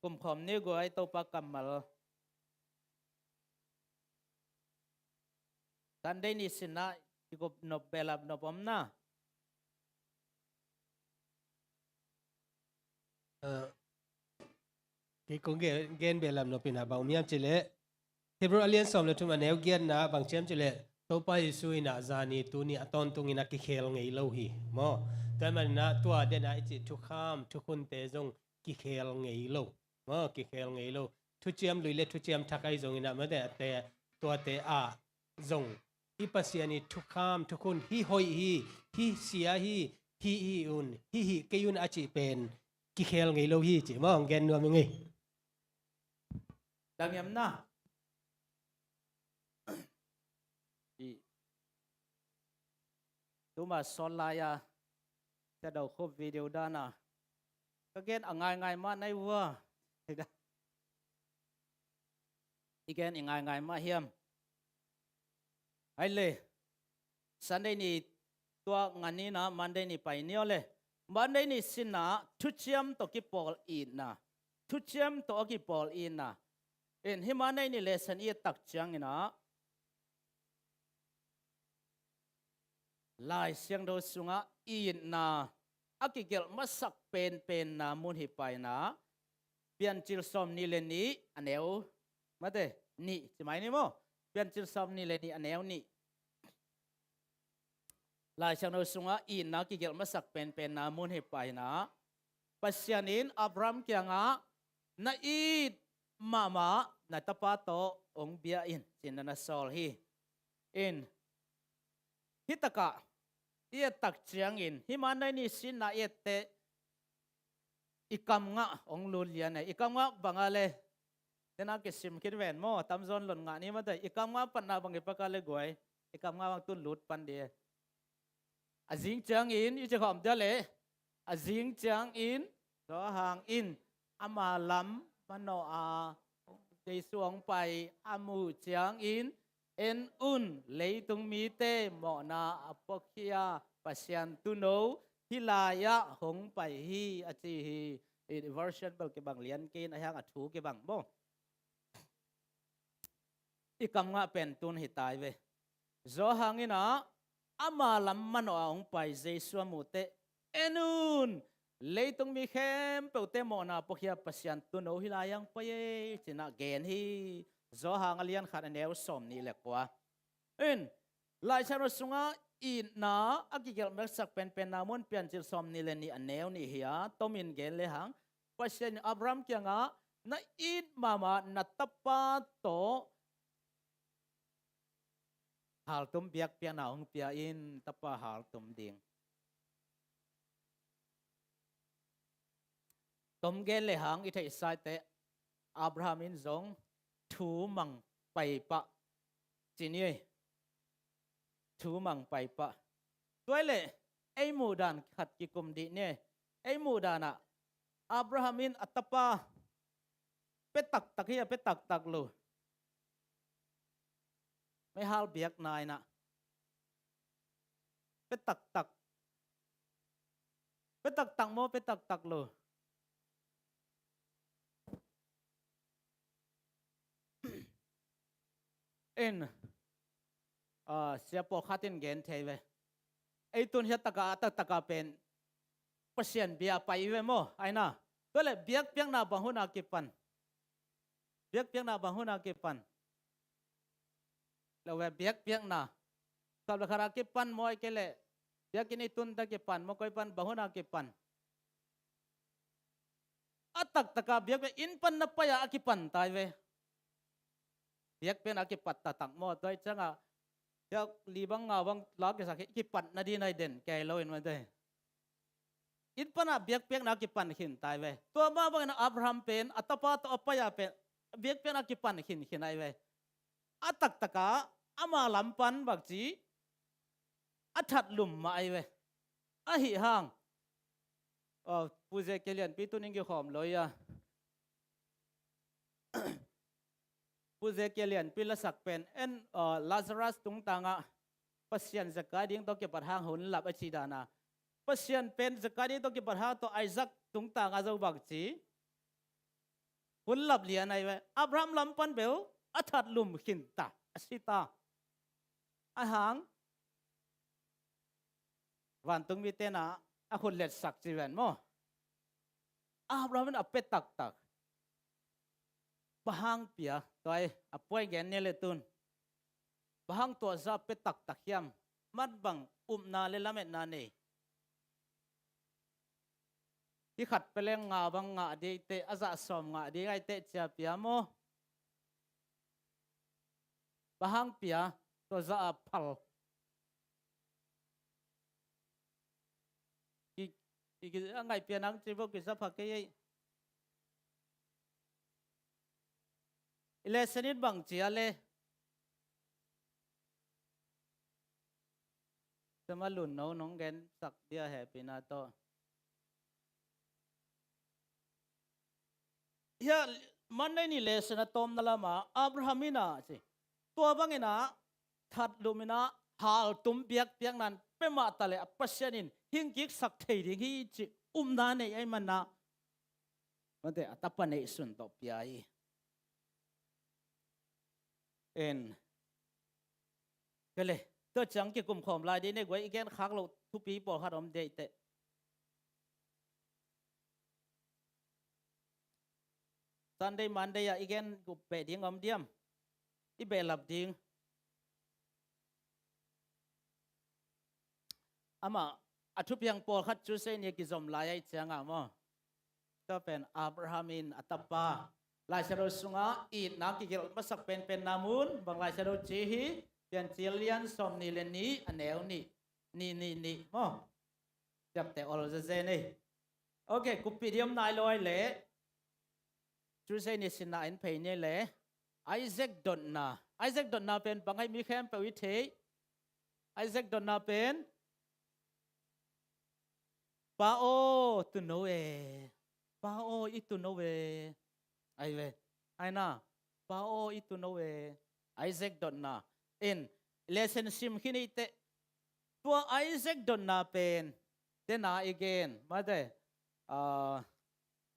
Kumkhawm ni guai, Topa kammal. Sunday ni sinna i kup nop, behlap nop om na. Eh, kei kong gen, gen behlap nop in ah bang om hiam cih leh, Hebru a lian sawm le thum a neu giatna bang ci hiam cih leh, Topa Jesu in ah zani tuni a tawntungin a kikhel ngei lo hi. Maw, tua ahih manin ah tua den a i cih thukham thukhunte zong kikhel ngei lo. Maw, kikhel ngei lo. Thuciam lui le thuciam thak ahi zongin ah, mate, a te, tuate ah zong hih Pasian i thukham thukhun, hih hoih hi, hih sia hi, hih hi un, hih hi kei un a cih pen kikhel ngei lo hi, cih maw, hong gen nuam ing ei. Dang hiam na? I, tuma sawl lai-a Sia Do Khup video dan a ka gen a ngaingai mah na hi ua. I gen i ngaingai mah hiam? Ai le, Sunday ni tua ngan in ah Monday ni pai ni aw le. Monday ni sinna thuciam tawh kipawl itna. Thuciam tawh a kipawl itna. In hih Monday ni lesson i et tak ciangin ah Lai Siangtho sungah itna a kigelh masak penpenna mun hi pah in ah, Piancil sawm nih le nih a neu, mate, nih ci mai ni maw? Piancil sawm nih le nih a neu nih. Lai Siangtho sungah itna a kigelh masak penpenna mun hi pah in ah, Pasian in Abraham kiangah, "Na it mahmah na tapa tawh hong bia in," ci-in na na sawl hi. In hih takah i et tak ciangin, hih Monday ni sitna i et teh, i kam ngah hong lut lian e. I kam ngah bang a le, tena kisim khit ven maw, tamzaw in lon ngah ni mate. I kam ngah patna bang hi pak a le guai, i kam ngah bang tun lut pan dih e. A zing ciangin i ci khawm dia le, a zing ciangin Johan in ama lam manawh a, Jesu hong pai a muh ciangin, "En un, leitung mite mawhna a puakhia Pasian Tuuno hih lai-ah hong pai hi," a ci hi. I version bel kibang lian kei in, a hiang a thu kibang maw. I kam ngah pen tun hi tai ve. Johan in ah ama lam manawh a hong pai Jesu a muh teh, "En un, leitung mi khempeuhte mawhna puakhia Pasian Tuuno hih lai-ah hong pai e," ci-in ah gen hi. Johan a lian khat a neu sawm nih le kua. In Lai Siangtho sungah itna a kigelh masak penpenna mun Piancil sawm nih le nih a neu nih hi a, tomin gen lehang, Pasian in Abraham kiangah, "Na it mahmah na tapa tawh haltum biakpiakna hong pia in," tapa haltum ding. Tom gen lehang i theihsa teh, Abraham in zong thu mang pai pah ci ni. Thu mang pai pah. Tua hi leh ei muhdan khat kikum dih ni. Ei muhdan ah Abraham in a tapa pia taktak hi a, pia taktak lo. Meihal biakna in ah pia taktak. Pia taktak maw, pia taktak lo? In, ah, sia pawlkhat in gen thei ve. Ei tun hih takah, a taktakah pen Pasian bia pai ve maw, ai na. Tua leh biakpiakna bang hun a kipan? Biakpiakna bang hun a kipan? Lo ve, biakpiakna. Sawm le khat a kipan maw, ahih kei leh biakinn i tun ta kipan maw, koi pan, bang hun a kipan? A taktakah biakpiak, inn pan na pai a kipan tai ve. Biakpiakna a kipat taktak maw, tua hi ciangah, tua li bang nga bang la kisak hi, kipat nading na hi den kei lo in mate. Inn panah biakpiakna a kipan khin tai ve. Tua mah bangin Abraham pen a tapa tawh a pai a pen biakpiakna a kipan khinkhin ahi ve. A taktakah ama lam pan bangci a that lum mah ahi ve. Ahi hang, aw, Pu Zekia Lianpi tun in kikhawm lo hi a. Pu Zekia Lianpi lasak pen en, aw, Lazarus tungtangah Pasian Zakaria ding tawh kipat hang hun lap a ci dan a, Pasian pen Zakaria ding tawh kipat hang tawh Isaac tungtangah zo bangci hun lap lian ahi ve. Abraham lam pan bel a that lum khin ta, a si ta. Ahi hang vantung mite na a khut letsak ci ven maw. Abraham in a pia taktak. Bang hang pia, tua hi a point gen ni le tun. Bang hang tua zah a pia taktak hiam? Mat bang upna le lametna nei? Hi khat pia leng nga bang ngah ding ahih teh, a zah sawm ngah ding ahih teh ci a pia maw? Bang hang pia, tua zah a phal? Ki, ki, ki, a ngaih pia nang ci bo, kizap pha kei ei. I lesson in bang ci a le? Sama lun no nong gensak dia hehpihna tawh. Hia, Monday ni lesson a tawmna lamah Abraham in a ci, tua bangin a that lum in a haltum biakpiakna in pia mah ta leh a Pasian in hing kiksak thei ding hi ci upna nei ahih manin a, mate, a tapa neihsun tawh pia hi. En. Kele, tua ciang kikum khawm lai dih nei guai, i gen khak loh thupi pawlkhat om dih teh. Sunday, Monday ah i gen gup beh ding om diam? I behlap ding. Amah a thupiang pawlkhat Tuesday ni kizom lai ahih ciangah maw, tua pen Abraham in a tapa Lai Siangtho sungah itna kigelh masak penpenna mun bang Lai Siangtho ci hi. Piancil lian sawmnih le nih, a neu nih, nih, nih, nih maw. Ciapteh ol zezen ei. Ok, kuppih dih om nai lo ai leh, Tuesday ni sinna en phei ni le, Isaac dotna. Isaac dotna pen bang ahi mi khempeuh i thei. Isaac dotna pen, Pa aw, tuuno e. Pa aw, i tuuno e. Ai ve. Ai na. Pa aw, i tuuno e. Isaac dotna. En, lesson sim khin i teh. Tua Isaac dotna pen, tena i gen, mate, ah,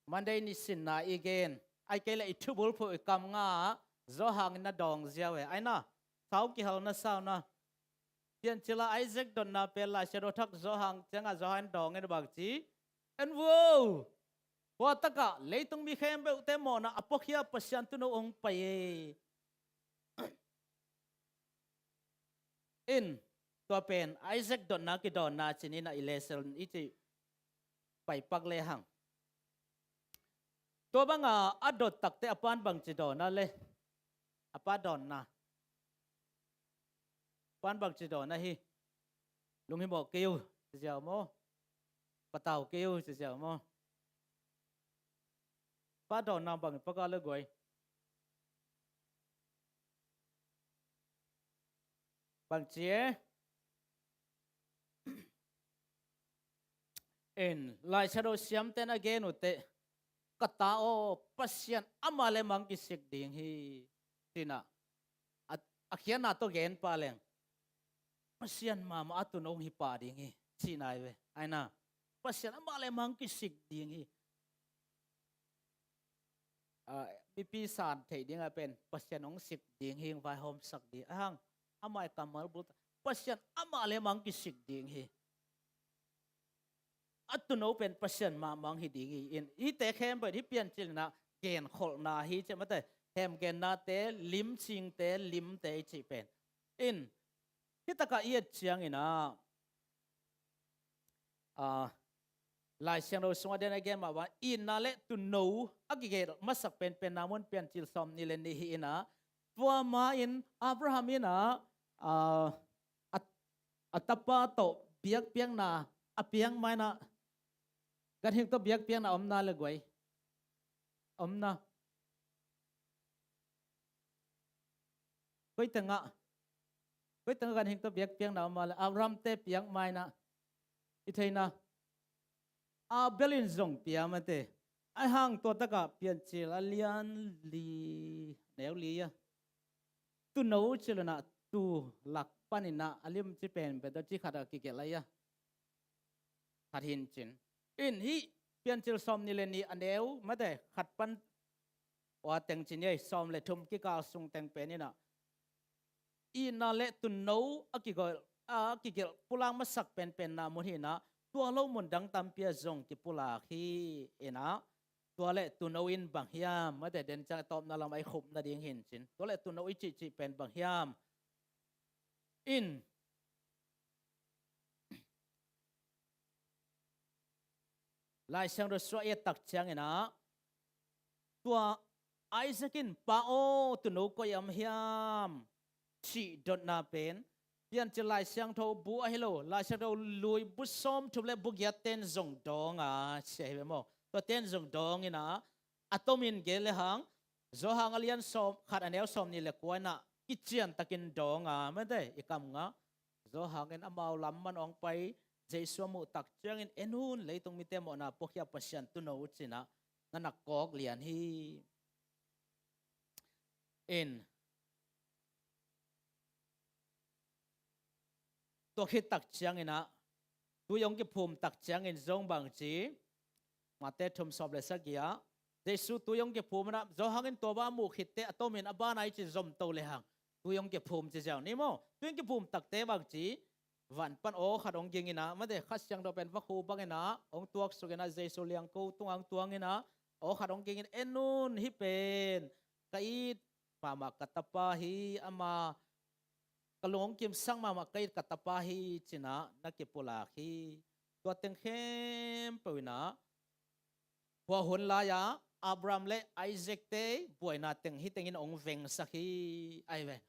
Monday ni sinna i gen, ai kei le i thubulphuh i kam nga, Johan in na dawng ziau e, ai na, sau kihal na sau na. Piancil ah Isaac dotna pen Lai Siangtho thak Johan ciangah Johan in dawng in a bang ci. En vo, hua takah leitung mi khempeuhte mawhna a puakhia Pasian tuuno hong pai e. In, tua pen Isaac dotna kidawnna cih ni na i lesson i cih paipak lehang. Tua banga a dot takte a pan bangci dawnna le. A pa dawnna. Pan bangci dawnna hi. Lunghimawh kei uh, ci ziau maw. Patau kei uh, ci ziau maw. Pa dawnna bang i paka le guai. Bang ci e. En, Lai Siangtho siamten a gen uh teh, ka ta aw, Pasian amah le mang kisik ding hi. Cina, a, a khiatna tawh gen pah leng, Pasian mahmah a tuuno hong hi pah ding hi. Cina ai ve. Ai na, Pasian amah le mang kisik ding hi. Ah, mipi san theih ding a pen Pasian hong sik ding hi, hong vaihawmsak ding. Ahang, amah i kammal bul ta, Pasian amah le mang kisik ding hi. A tuuno pen Pasian mahmah hi ding hi. In, hihte khempeuh hi Piancil in a genkholhna hi ci mate, hemgennate, limcingte, limte i cih pen. In, hih takah i et ciangin a, ah, Lai Siangtho sungah den a gen mah bang, itna le tuuno a kigelh masak penpenna mun Piancil sawmnih le nih hi in a, tua ma in Abraham in a, ah, a, a tapa tawh biakpiakna a piak ma in a, ganhing tawh biakpiakna om na le guai. Om na. Koi tengah, koi tengah ganhing tawh biakpiakna om a le, Abraham te piak ma in a, i theihna, Abel in zong pia mate. Ahang tua takah Piancil a lian li, neu li a, tuuno ci lo in a, tuu lak pan in a, a limci penpen tawh ci khat a kigelh lai a. Khat hi in cin. In, hih Piancil sawmnih le nih a neu mate, khat pan, ua teng ci ni ei, sawm le thum kikal sung teng pen in a, itna le tuuno a kigelh, a kigelh pulak masak penpenna mun hi in a, tua lo mun dang tampi ah zong kipulak hi in a, tua le tuuno in bang hiam, mate, den ciang a tawpna lamah i khup nading hi in cin. Tua le tuuno i cihcih pen bang hiam? In, Lai Siangtho sungah i et tak ciangin a, tua Isaac in, Pa aw, tuuno koi ah om hiam, cih dotna pen Piancil Lai Siangtho bu ahi lo, Lai Siangtho lui bu sawmthum le bu giat ten zong dawng a, ci ahi ve maw. Tua ten zong dawng in a, a tomin gen le hang, Johan a lian sawm, khat a neu sawmnih le kua in a, kician takin dawng a, mate, i kam nga. Johan in amau lam man hong pai, Jesu a muh tak ciangin, en un, leitung mite mawhna puakhia Pasian tuuno uh ci in a, na na kawk lian hi. In, tua khit tak ciangin a, tui hong kiphum tak ciangin zong bang ci, Mate thum sawm le sagih ah, Jesu tui hong kiphum in a, Johan in tua bang a muh khit teh a tomin a ban a i ci zom to le hang, tui hong kiphum ci ziau ni maw. Tui hong kiphum takte bang ci, van pan aw khat hong ging inah, mate, Kha Siangtho pen vakhu bang inah hong tuaksuk inah, Jesu liangko tungah hong tuang inah, aw khat hong ging in, en un, hih pen ka it mahmah ka tapa hi, ama ka lung hong kimsak mahmah ka it ka tapa hi, cinah na kipulak hi. Tua teng khempeuh inah, hua hun lai-a Abraham le Isaac te buaina teng hih tengin hong vengsak hi. Ai ve,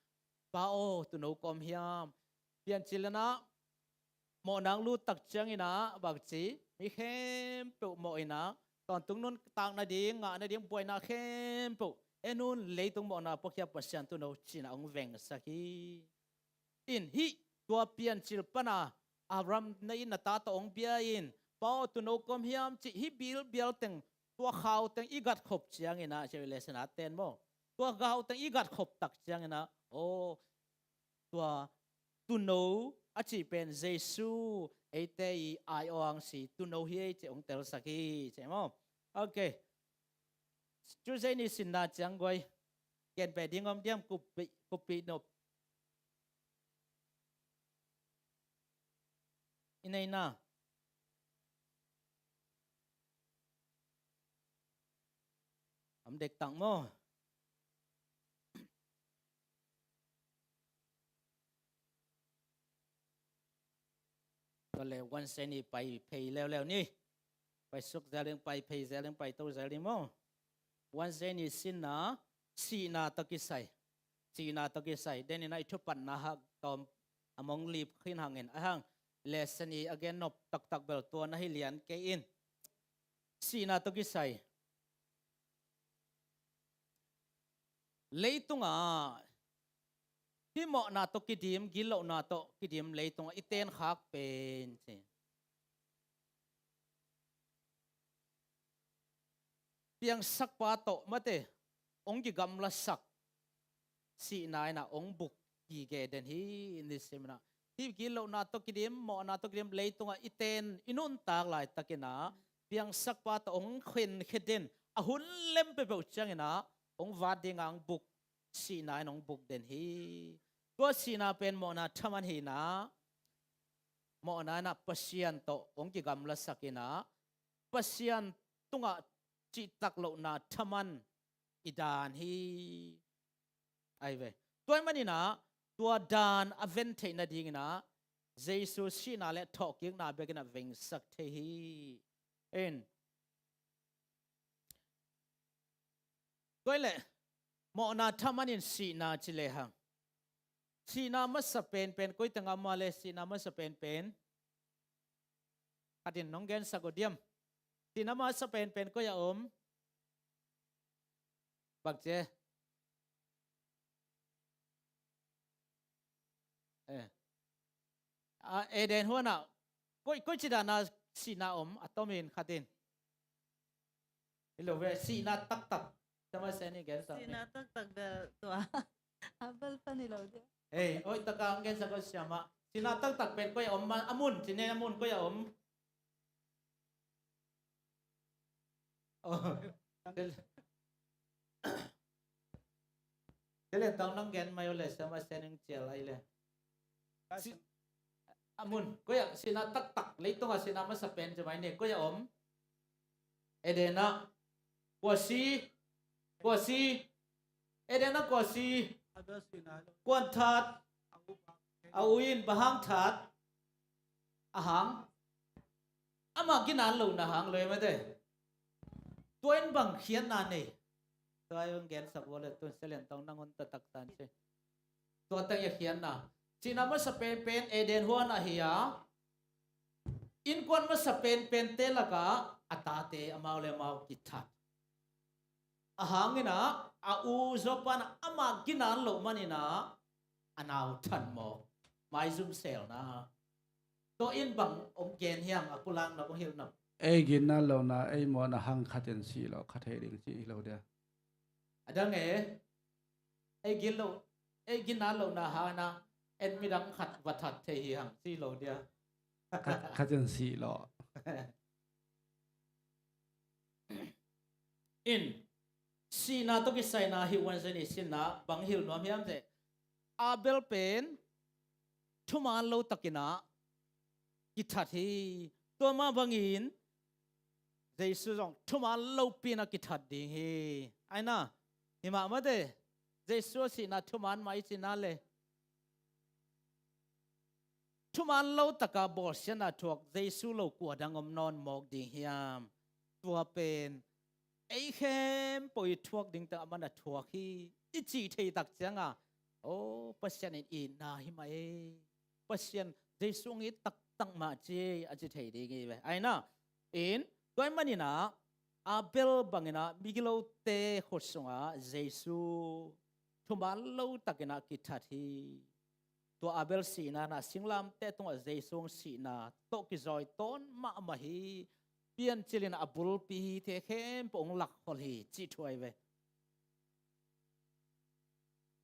Pa aw, tuuno kawm hiam? Piancil inah mawhna hong lut tak ciang inah bang ci, mi khempeuh mawh inah, tawntung nuntak nading, ngah nading buaina khempeuh, en un, leitung mawhna puakhia Pasian tuuno, cinah hong vengsak hi. In hih tua piancil pana Abraham na it na ta tawh hong bia in, Pa aw, tuuno kawm hiam, cih hih bilbial teng, tua khau teng i gatkhop ciang inah, ci le sena ten maw. Tua khau teng i gatkhop tak ciang inah, aw, tua tuuno a cih pen Jesu, eite i ai-awng si tuuno hi ei, ci hong telsak hi, ci maw. Ok. Tuesday ni sinna ciang guai, gen pe ding om diam, kuppih, kuppih nop i nei na. Om dektak maw? Tua le Wednesday ni pai phei leuleu ni. Pai suk zel ding, pai phei zel ding, pai to zel ding maw. Wednesday ni sinna, sihna tawh kisai. Sihna tawh kisai. Den inah i thupatna hak tawm a mong lip khin hangin, a hang lesson i a gen nop taktak bel tua na hi lian kei in. Sihna tawh kisai. Leitungah hih mawhna tawh kidim, gitlohna tawh kidim leitungah i tenkhak pen ci, piangsakpa tawh, mate, hong kigamlasak, sihna inah hong buk gige den hi, ni sim inah. Hih gitlohna tawh kidim, mawhna tawh kidim leitungah i ten, i nuntak laitak inah piangsakpa tawh hong khenkhia den, a hun lem peuhpeuh ciang inah hong vat dingah hong buk, sihna in hong buk den hi. Tua sihna pen mawhna thaman hi inah, mawhna inah Pasian tawh hong kigamlasak inah, Pasian tungah cihtak lohna thaman i dan hi. Ai ve. Tua ahih man inah, tua dan a ven theih nading inah Jesu sihna le thawhkikna bek inah vengsak thei hi. In. Tua ahih leh mawhna thaman in sihna ci lehang, sihna masa penpen koi tengah om a le, sihna masa penpen khat in nong gensak uh diam? Sihna masa penpen koi ah om? Bang ci e? Eh. Ah, Eden huan ah koi, koici dan a sihna om, a tom in khat in. Hi lo ve, sihna taktak. Tama seni gen sa. Sihna taktak bel tua Abel pan hi lo dia. Ei, oi, taka ang gen sa ko siama. Sihna taktak pen koi a om ma, a mun, sihna a mun koi a om. Oh. Tua leh tang nang gen mai uh leh siama sening cial ai leh. Si, a mun, koi ah, sihna taktak, leitung ah sihna masa pen ci mai ni, koi ah om? Eden ah. Kua si, kua si, Eden ah kua si, kuan that, a u in, bang hang that, a hang, amah kinan lohna hang lo e mate. Tua in bang khiatna nei? Tua in gensak uh leh tun selen tong nang un taktak tan si. Tua teng a khiatna. Sihna masa penpen Eden huan ah hi a, innkuan masa penpente lakah a tate amau le amau kithat. A hang inah, a u Job pan amah kinan loh man inah, a nau than mawk. Maizum selna. Tua in bang hong gen hiam, a pulakna hong hilhna? Ei ginna lohna, ei mawhna hang khat in sih lawh, khat thei ding ci hi lo dia. A dang e, ei gin loh, ei ginna lohna hang inah, en midang khat va that thei hi hang ci lo dia. Khat, khat in sih lawh. In, sihna tawh kisaina hi uan zeni sinna bang hilh nuam hiam teh. Abel pen thuman lo takin ah kithat hi. Tua mah bangin Jesu zong thuman lopi-in ah kithat ding hi. Ai na, hi mah mate, Jesu a sihna thuman mah i cihna le, thuman lo taka bawlsiatna thuak Jesu lo kua dang om nawn mawk ding hiam? Tua pen ei khempeuh i thuak ding teng amah na thuak hi, i cih thei tak ciangin, o, Pasian in itna hi mah e, Pasian Jesu hong it taktak mah ci, a ci thei ding hi ve. Ai na, in, tua ahih manin ah Abel bangin ah migilote khut sungah Jesu thuman lo takin ah kithat hi. Tua Abel sihna in ah singlamteh tungah Jesu hong sihna tawh kizawi tawn mahmah hi. Piancil in a bulpi hi, te khempeuh hong lakkhol hi, cih thu ahi ve.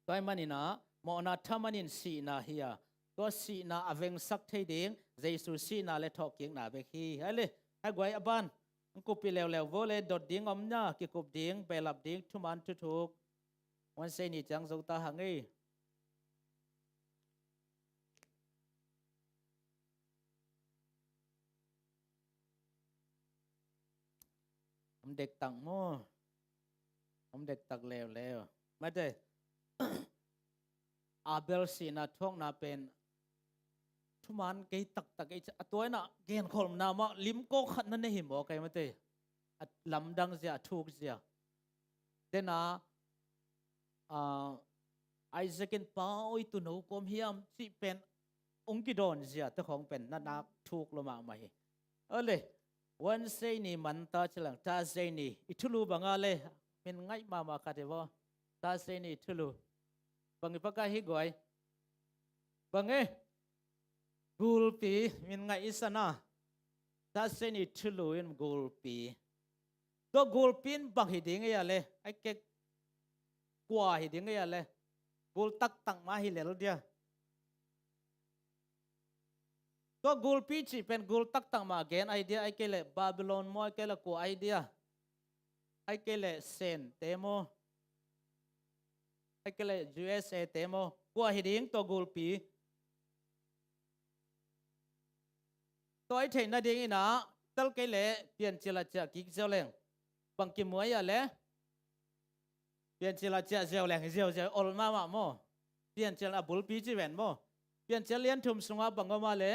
Tua ahih manin ah mawhna thaman in sihna hi a, tua sihna a vengsak thei ding Jesu sihna le thawhkikna bek hi. Ai le, ai guai, a ban hong kup hi leuleu vo le, dot ding om nia, kikup ding, behlap ding, thuman thuthuk Wednesday ni ciang zo ta hang ei. Om dektak maw? Om dektak leuleu. Mate, Abel sihna thuakna pen thuman kei taktak ei, a tua in ah genkholhna mah limkawk khat na nei hi maw, kei mate? A lamdang zia, a thuk zia. Dena, ah, Isaac in, "Pa aw, i tuuno kua om hiam?" cih pen hong kidawn zia te khawng pen na nak thuk lua mahmah hi. Ole, Wednesday ni man ta ci leng, Thursday ni i thulu bang a le, min ngaih mahmah khat hi vaw. Thursday ni i thulu bang hi, pakai hi guai. Bang e? Gulpi, min ngaih i sa na. Thursday ni thulu in gulpi. Tua gulpi in bang hi ding ei a le, ai kei, kua hi ding ei a le? Gul taktak mah hi lel dia. Tua gulpi cih pen gul taktak mah gen ahi dia, ai kei leh Babylon maw, ai kei leh kua ahi dia? Ai kei leh Sente maw? Ai kei leh U S A te maw? Kua hi ding tua gulpi? Tua i theih nadingin ah, tel kei leh Piancil ah ciah kik ziau leng bang kimu ei a le? Piancil ah ciah ziau leng, ziauziau, ol mahmah maw? Piancil a bulpi ci ven maw? Piancil lian thum sungah bang om a le?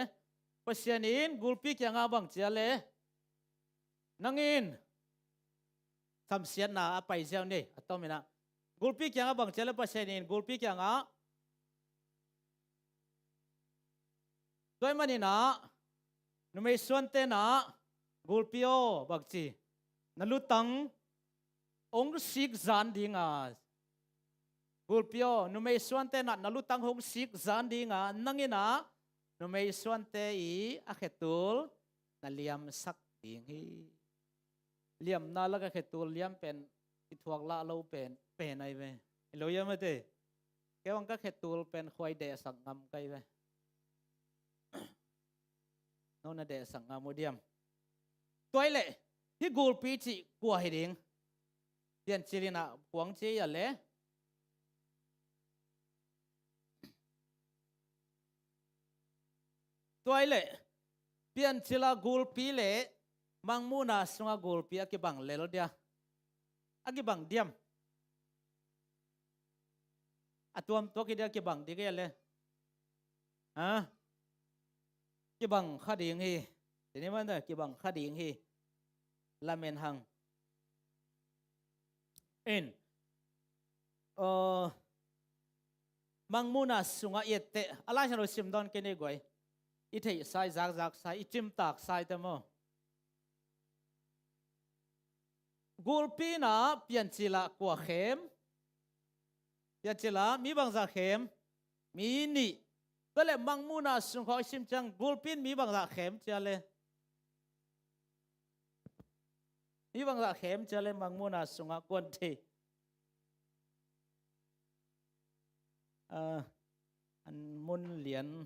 Pasian in gulpi kiangah bang ci a le? Nang in samsiatna ah pai ziau ni, a tom in ah. Gulpi kiangah bang ci a le? Pasian in gulpi kiangah. Tua ahih manin ah numei suante in ah, "Gulpi aw," bang ci, "na lutang hong sik zan ding a." Gulpi aw, numei suante in ah na lutang hong sik zan ding a, nang in ah numei suante i a khetul na liamsak ding hi. Liamna lak a khetul liam pen i thuak lah lo pen, pen ahi ve. Hi lo hiam mate? Kei bang ka khetul pen khuai dehsak ngam ka hi ve. No na dehsak ngam uh diam? Tua ahih leh hih gulpi cih kua hi ding? Piancil in ah kuang ci ei a le? Tua ahih leh Piancil ah gulpi le Mangmuhna sungah gulpi a kibang lel dia? A kibang diam? A tuamtuak hi dia, kibang ding ei a le? Ha? Kibang kha ding hi. Tuni man ta kibang kha ding hi. Lamen hang. In, uh, Mangmuhna sungah i et teh, a Lai Siangtho sim dawn kei ni guai. I theihsa, i zakzaksa, i cimtaksa i te maw? Gulpi in ah Piancil ah kua khem? Piancil ah mi bangzah khem? Mi nih. Tua leh Mangmuhna sung khawng i sim ciang gulpi in mi bangzah khem ci a le? Mi bangzah khem ci a le Mangmuhna sungah, kuan thei? Ah, an mun lian.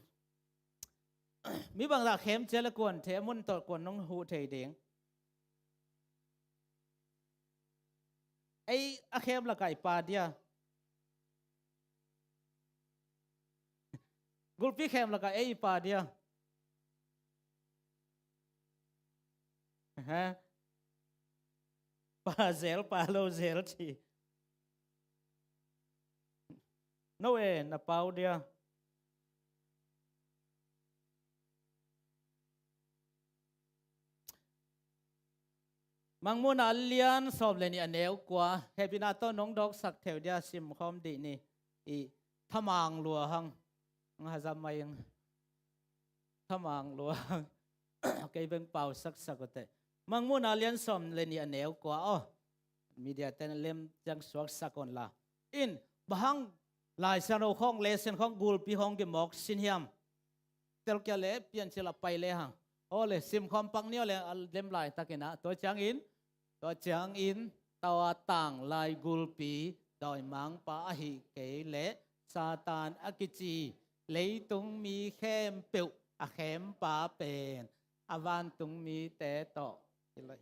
Mi bangzah khem ci a le kuan thei, a mun tawh kuan nong huh thei ding? Ei a khem lakah i pa dia? Gulpi khem lakah ei i pa dia. Ha? Pa zel, pa lo zel ci. No e, na pau dia. Mangmuhna lian sawm le nih a neu kua, hehpihna tawh nong dawksak theu dia simkhawm dih ni. I thamang lua hang. Ang hazam mai ang. Thamang lua hang. Kei beng pau saksak uh teh. Mangmuhna lian sawm le nih a neu kua aw. Media ten lem ciang suaksak un la. In, bang hang Lai Siangtho khawng, lesson khawng, gulpi khawng kimawk sin hiam. Telkia le Piancil a pai le hang. Aw le, simkhawm pak ni aw le, a lem laitakin ah. Tua ciangin, tua ciangin, tua tanglai gulpi, dawimangpa ahih kei leh Satan a kici leitung mi khempeuh a khempa pen a vantung mite tawh hi lai.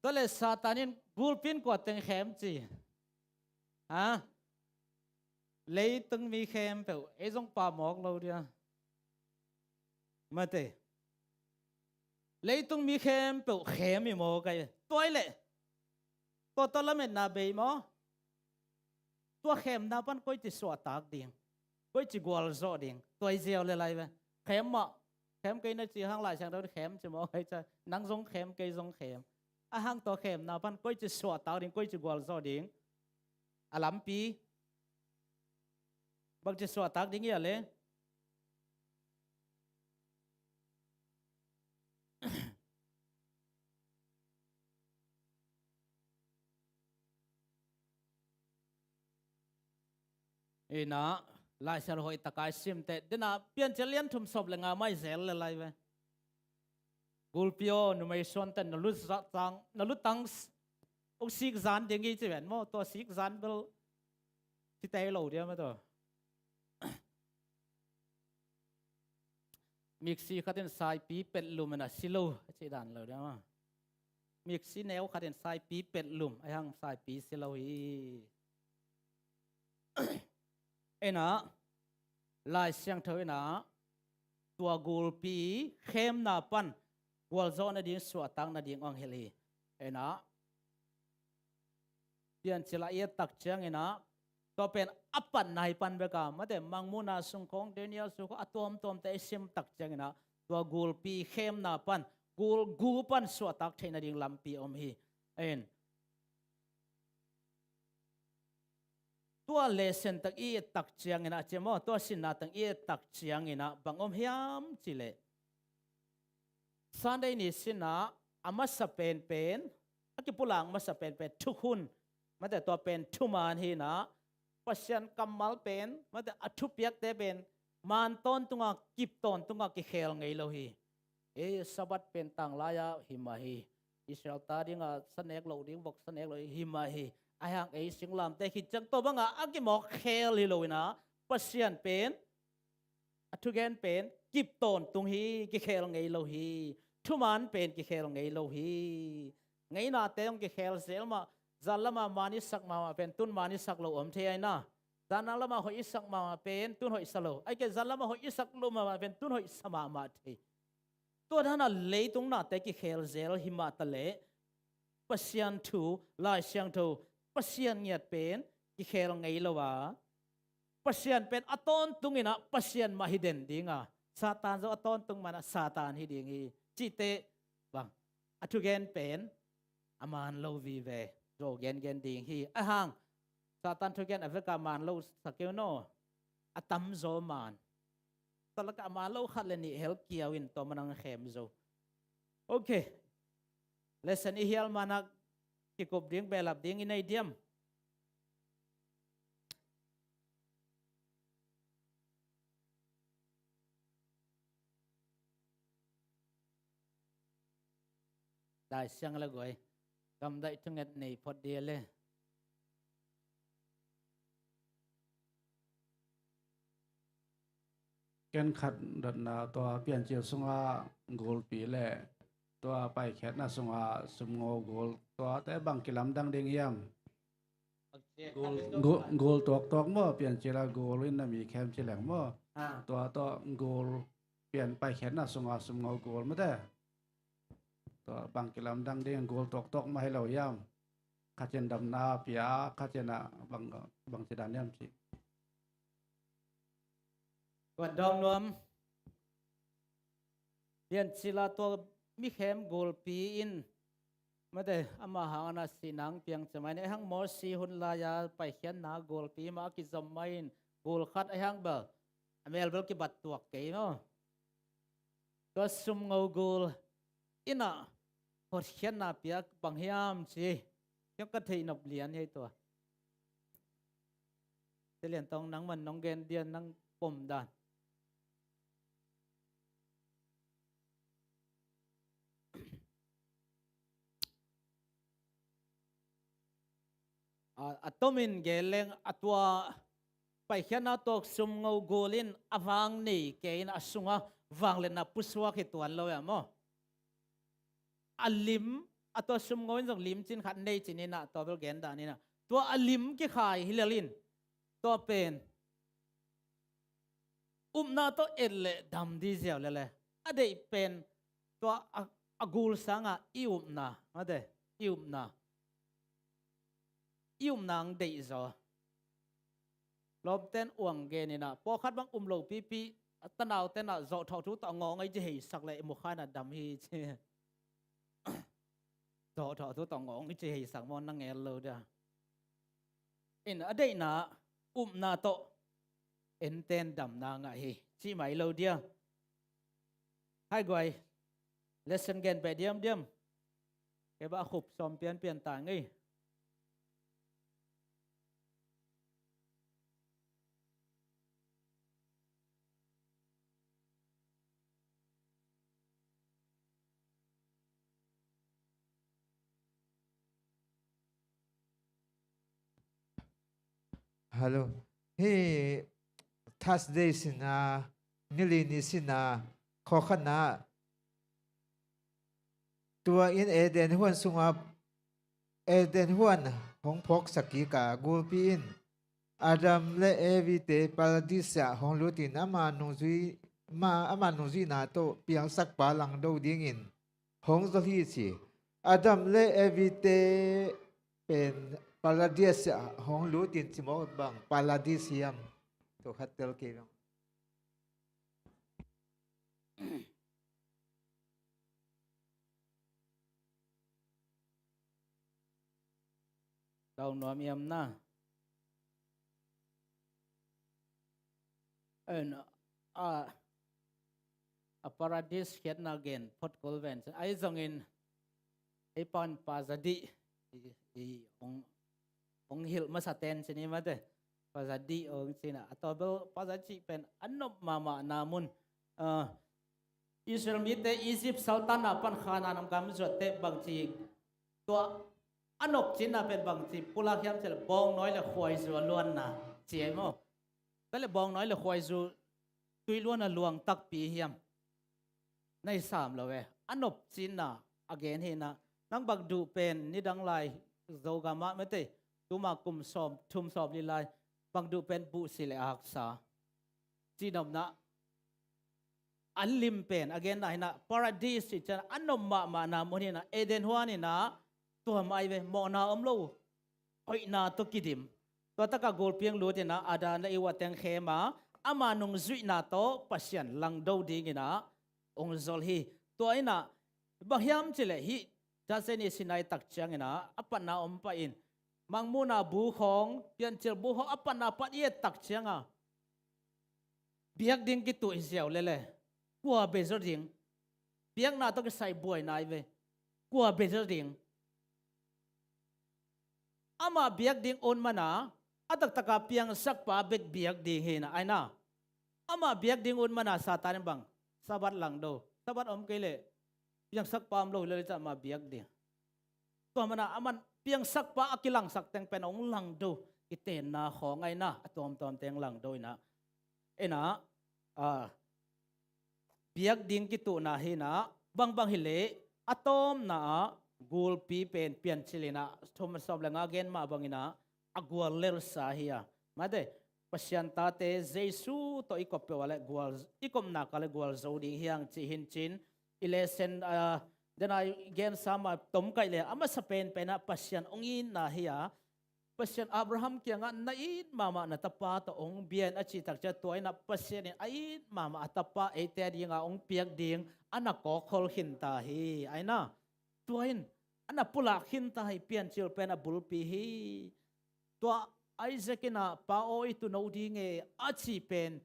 Tua le Satan in gulpi in kua teng khem ci. Ha? Leitung mi khempeuh, ei zong pa mawk lo dia. Mate. Leitung mi khempeuh khem hi maw kai. Tua hi leh. Tua tawh lametna bei maw. Tua khemna pan koici suahtak ding, koici gualzawh ding, tua hi ziau le lai ve. Khem mah, khem kei na ci hang Lai Siangtho in khem ci maw, kei ca, nang zong khem, kei zong khem. A hang tua khemna pan koici suahtak ding, koici gualzawh ding. A lampi, bangci suahtak ding hi a le. Ina, Lai Siangtho hoih taka i sim teh, dena Piancil lian thum sawm le nga mai zel le lai ve. Gulpi aw, numei suante na lutang, na lutang uk sik zan ding hi ci ven maw, tua sik zan bel ci tei lo dia maw tua. Miksi khat in saipi pet lum in a si lo, a ci dan lo dia maw. Miksi neu khat in saipi pet lum, a hang saipi si lo hi. Ina, Lai Siangtho ina, tua gulpi khemna pan gualzawh nading, suahtak nading ong hilh hi. Ina, Piancil a i et tak ciangina, tua pen a patna hi pan beka, mate, Mangmuhna sung khawng, Daniel sung khawng, a tuamtuamte i sim tak ciangina, tua gulpi khemna pan, gul gu pan suahtak theih nading lampi om hi. En. Tua lesson tak i et tak ciangina, a ci maw, tua sinna tak i et tak ciangina, bang om hiam ci leh. Sunday ni sinna, a masa penpen, a kipulak masa penpen, thukhun, mate tua pen thuman hina, Pasian kammal pen, mate a thupiakte pen, man tawntunga, kip tawntunga kikhel ngei lo hi. Ei, Sabbath pen tanglai-ah hi mah hi. Israel ta dinga sa nek loh ding, vok sa nek loh ding hi mah hi. Ahi hang ei singlamte khit ciang tua banga a kimawk khel hi lo ina, Pasian pen, a thugen pen, kip tawntung hi, kikhel ngei lo hi. Thuman pen kikhel ngei lo hi. Ngeinate hong kikhel zel mah, zan lama man i sak mahmah pen, tun man i sak lo om thei aina. Zan lama hoih i sak mahmah pen, tun hoih sa lo. Ai ke zan lama hoih i sak lo mahmah pen, tun hoih sa mahmah thei. Tua dana leitung nate kikhel zel hi mah taleh, Pasian thu, Lai Siangtho, Pasian ngiat pen kikhel ngei lo a, Pasian pen a tawntung ina Pasian mah hi den dinga, Satan zong a tawntung mana Satan hi ding hi. Cihte bang, a thugen pen a man lo vive, zo gengen ding hi. Ahang Satan thugen a veka man lo sa keu naw. A tamzaw man. Tua laka a man lo khat le nih hel kiau in tua manang khem zo. Ok. Lesson i hial manak kikup ding, belap ding i nei diam. Dai siang le guai. Gamdaih thunget nei phot dia le. Ken khat dotna tua Piancil sunga gulpi le tua paikhiatna sunga sumngo gul tuate bang kilamdang ding hiam? Gul, gul, gul tuaktuak maw, Piancil a gul in a mi khem ci leng maw. Ah. Tua tawh gul Pian Paikhiatna sunga sumngo gul mate. Tua bang kilamdang ding gul tuaktuak mah hi lo hiam. Khat ciang damna pia, khat ciang a bang, bang ci dan hiam ci. Kuan dawng nuam. Piancil a tua mi khem gulpi in mate, ama hang a na sih nang piang ciamai ni, hang Mawsi hun lai-a Paikhiatna gulpi mah a kizom mai in gul khat a hang bel a mel bel kibat tuak kei maw. Tua sumngo gul in a hotkhiatna piak bang hiam ci. Kiang ka theih nop lian hi tua. Te lian tawng nang man nong gen dian nang pom dan. A, a tomin gen leng a tua Paikhiatna tuak sumngo gul in a vang nei kei in a sunga vangliatna pusuak hi tuan lo ia maw. A lim, a tua sumngo in zong lim cin khat nei cin in a tua bel gen dan in a tua a lim kikhai hi lel in tua pen upna tawh et leh dam di ziau lele. A deih pen tua a, a gul sanga i upna mate, i upna, i upna ang deih zaw. Lawmten uang gen in a pawlkhat bang um lo pipi a tanau ten a zawhthawh thu tawh a ngawng a i ci heisak leh i mukha in a dam hi ci. Zawhthawh thu tawh ngawng i ci heisak maw, na ngel lo dia. In a deihna upna tawh enten damna ngah hi ci mai lo dia. Hai guai, lesson gen beh diamdiam. Kei bah a khup sawm pianpian ta ngei. Hello. Hih Thursday sina, nili ni sina, khawkhanah tua in Eden huan sunga, Eden huan hong phawksak kik a gulpi in Adam le Evi te Paradis ah hong lutin ama nungzui, ma, ama nungzuihna tawh piangsakpa langdo dingin hong zol hi ci. Adam le Evi te pen Paradis ah hong lutin cimawh bang Paradis hiam? Tua khat tel kei bang. Tau nuam iam na. En a, a Paradis khiatna gen phot kul ven. Ai zongin ei pan pa za dih i, i ong, ong hilh masa ten cini mate. Pa za dih ong cina a tawbel pa za cih pen a nop mahmah na mun. Ah, Israel mite Egypt saltanna pan Khanaan gam zuatte bangci tua a nop cinna pen bangci pulak hiam cih leh bawngnawi le khuaizu a luanna ci ei maw? Tua leh bawngnawi le khuaizu tui luanna luang takpi hiam? Na hi sam lo e. A nop cinna a gen hi na, nang bang duh pen nidang lai Zogam ah mate, tuma kum sawm thum sawm li lai bang duh pen buhsi le aksa. Cihnopna an lim pen a genna hi na, Paradis cih ciang a nop mahmahna mun hi na, Eden huan hi na, tua mah ai ve, mawhna om lo, hoihna tawh kidim. Tua taka gulpi hong lut hi na, Adam le Eva teng khem a, ama nungzuihna tawh Pasian langdo dingin a hong zol hi. Tua in a bang hiam cih leh hih Thursday ni Sinai tak ciangin a, a patna om pah in, Mangmuhna bu khawng, Piancil bu khawng a patna pat i et tak ciang a, biak ding kituh hi ziau lele. Kua bia zaw ding? Biakna tawh kisai buaina hi ve. Kua bia zaw ding? Amah biak ding un mana, a taktaka piangsakpa bek biak ding hi na, ai na. Amah biak ding un mana Satan in bang, Sabbath langdo. Sabbath om kei leh piangsakpa om lo hi lele cih amah biak ding. Tua mana aman piangsakpa a kilangsak teng pen hong langdo, i tenna khawng ai na, a tuamtuam teng langdo hi na. Ina, a, biak ding kituhna hi na, bangbang hi leh a tawmna ah gulpi pen Piancil in a, thum sawm le nga gen mah bangin a, a gual lelsa hi a. Mate, Pasian tate Jesu tawh i kop peuh a le gual, i kopna ka le gual zo ding hi hang ci hi in cin, i lesson, ah, dena i gensa mah tomkaih le a masa penpen ah Pasian hong itna hi a. Pasian Abraham kiangah na it mahmah na tapa tawh hong bia in a cih tak ciang tua in ah Pasian in a it mahmah a tapa eite a dinga hong piak ding a na kawkkhol khinta hi. Ai na, tua in a na pulak khinta hi, Piancil pen a bulpi hi. Tua Isaac in ah, Pa aw, i tuuno ding e a cih pen,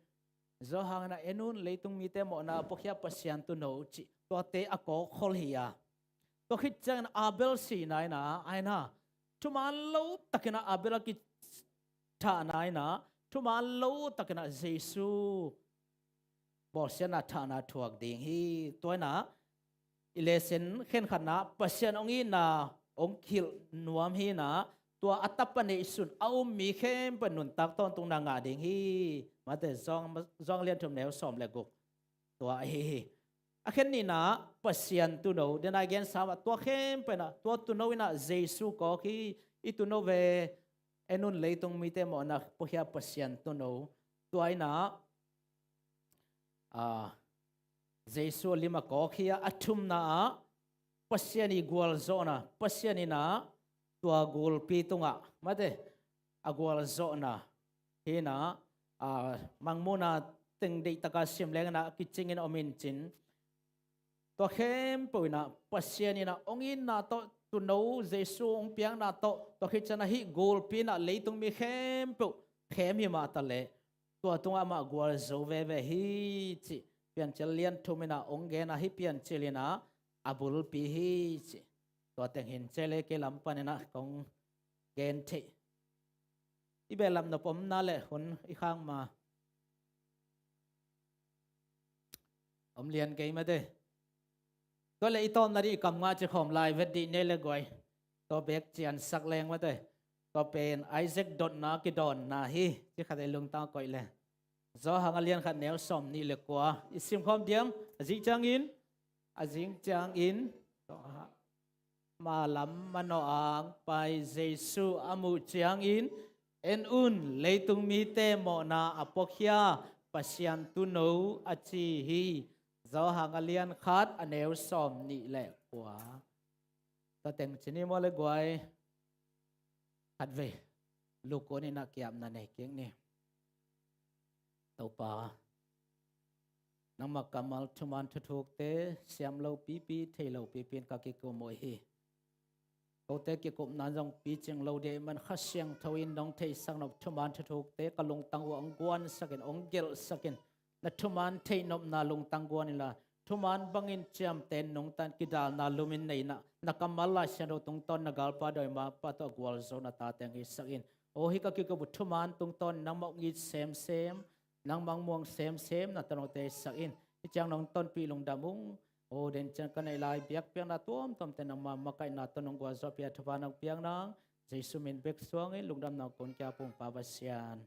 Johan in ah, en un, leitung mite mawhna a puakhia Pasian tuuno cih, tuate a kawkkhol hi a. Tua khit ciangin Abel sihna in ah, ai na, thuman lo takin ah Abel a kithahna in ah, thuman lo takin ah Jesu bawlsiatna thahna thuak ding hi. Tua in ah i lesson khenkhatna Pasian hong itna hong hilh nuam hi in ah, tua a tapa neihsun a um mi khempeuh nuntak tawntungna ngah ding hi. Mate, Johan, Johan lian thum neu sawm le guk. Tua ahi hi. A khen nihna Pasian tuuno, dena i gensa mah tua khempeuh in ah, tua tuuno in ah Jesu kawk hi. I tuuno ve, en un, leitung mite mawhna puakhia Pasian tuuno. Tua in ah, ah, Jesu a lim a kawk hi a. A thumna ah Pasian i gualzawhna, Pasian in ah tua gulpi tungah, mate, a gualzawhna hi in ah, ah, Mangmuhna teng deihtaka sim leng in ah kicingin om in cin, tua khempeuh in ah Pasian in ah hong itna tawh, tuuno Jesu hong piakna tawh, tua khit ciang a hih gulpi in ah leitung mi khempeuh khem hi mah ta leh, tua tungah amah gualzo veve hi cih Piancil lian thum in ah hong gen a, hih Piancil in ah a bulpi hi cih. Tua teng hi in, ci le kei lam pan in ah kong gen theih. I behlap nop omna le hun i khak ma om lian kei, mate. Tua le i tawpna ding i kam ngah cih khawm lai vet dih ni le guai. Tua bek ciansak leng, mate. Tua pen Isaac dotna kidawnna hi, ci khat i lungtang koih le. Johan a lian khat neu sawm nih le kua i sim khawm diam? A zing ciangin, a zing ciangin, tua malam manawh ang pai Jesu a muh ciangin, en un, leitung mite mawhna a puakhia Pasian tuuno a ci hi. Johan a lian khat a neu sawm nih le kua. Tua teng ci ni maw le guai. Khatvei lukun in ah kiapna nei kik ni. Topa, nangmah kammal thuman thuthukte siam lo pipi, thei lo pipi in ka kikum uh hi. Kote kikupna zong picing lo ding ahih man Kha Siangtho in nong theihsak nop thuman thuthukte ka lungtang uh ah hong guansak in, hong gelhsak in. Na thuman theihnopna lungtang guan inla, thuman bangin ciamteh in nungta in, kidalna lumin nei in ah, na kammal Lai Siangtho tungtawn na galpa dawimangpa tawh a gualzo na tate hong hisak in. Aw, hih ka kikup uh thuman tungtawn in nangmah hong it semsem, nangmah hong muang semsem na tanote hisak in. Hih ciang nong tonpih lungdam ung. Aw, den ciang ka neih lai biakpiakna tuamtuamte nangma makaihna tawh nong gualzo pia, thupha nong piak nang. Jesu min bek suangin lungdamna kong kun kia pumpa Pasian.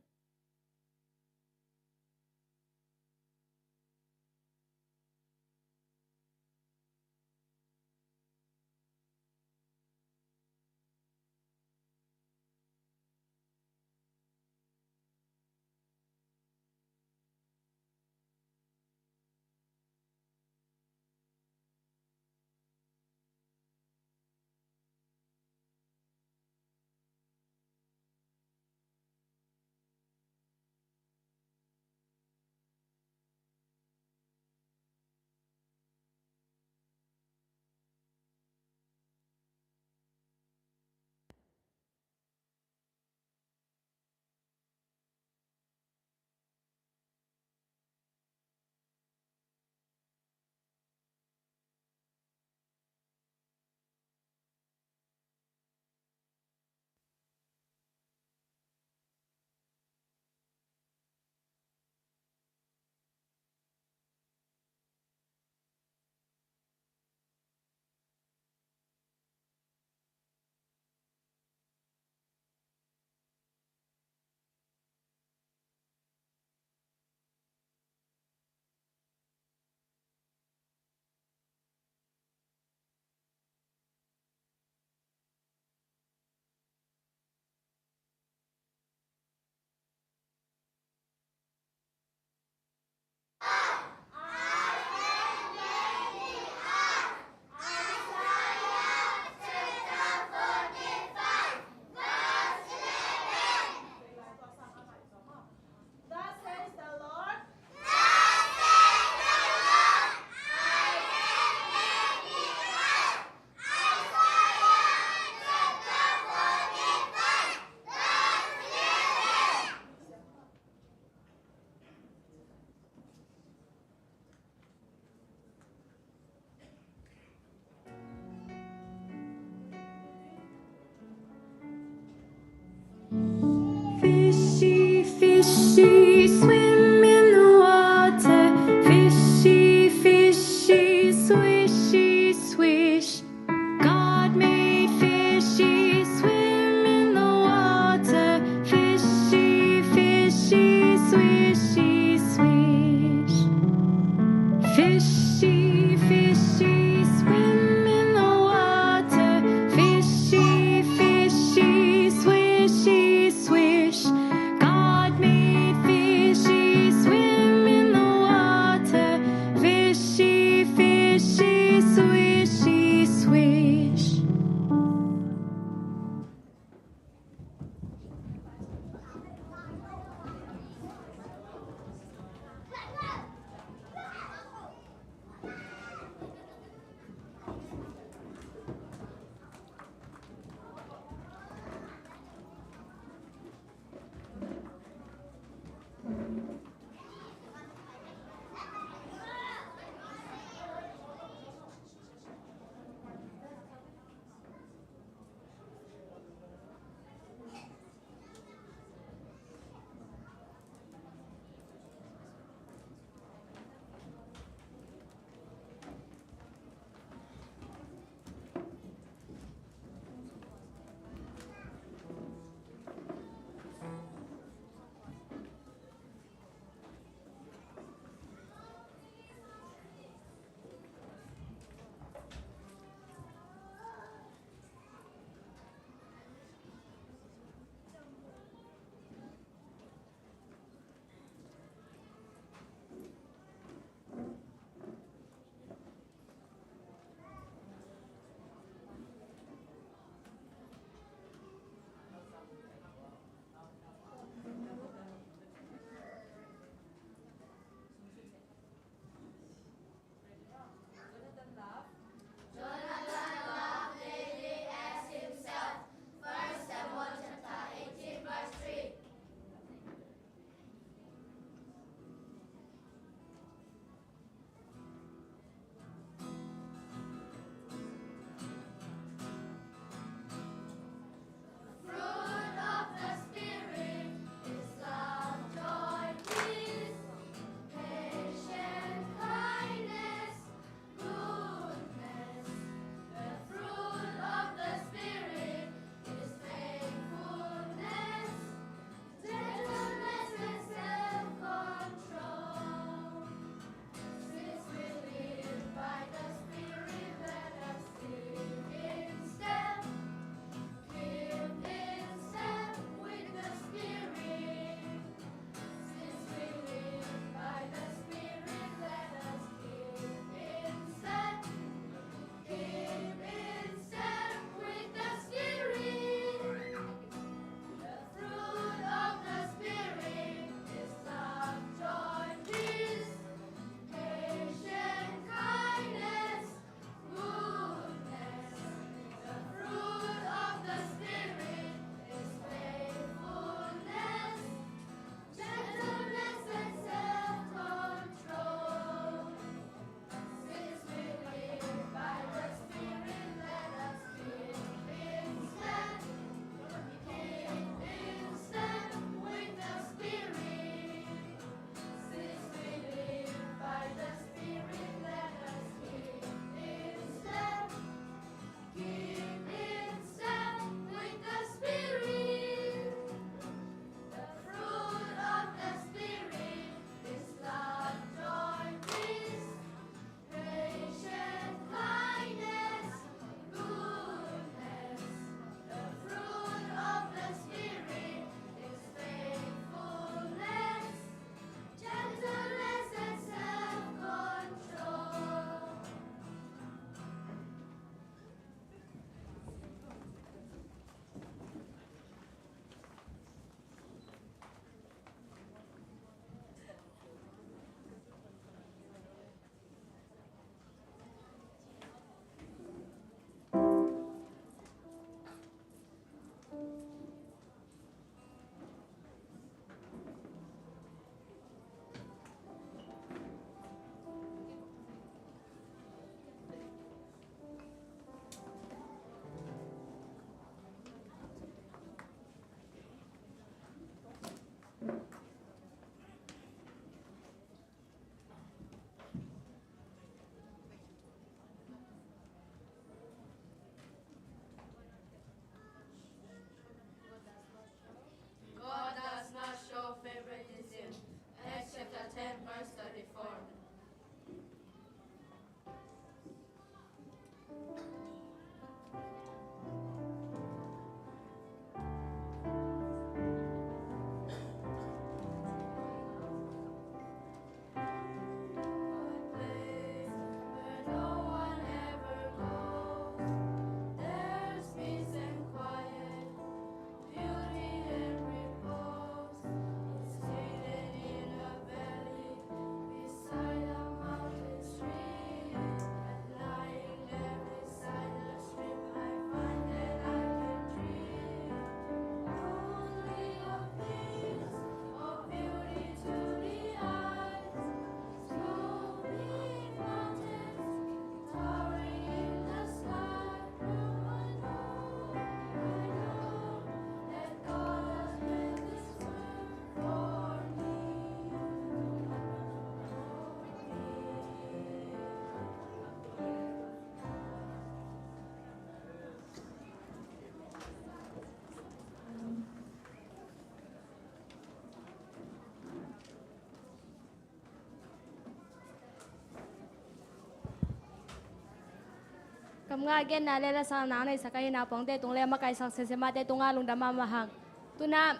Kamngah genna le lasalna a neisak ahi naupangte tung le a makaisak semsem a te tungah lungdam mahmah hang. Tu-in ah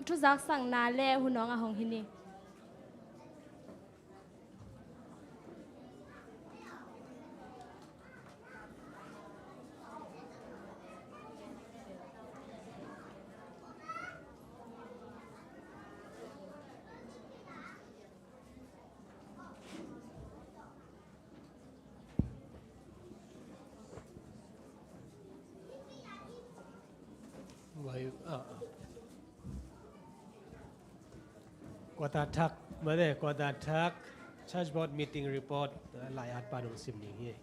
thuzaksakna le hun hong a hong hi ni. Vai, ah, ah. Quarter thak, mate, quarter thak, church board meeting report, ah, lai-at pa nong sim ding hi.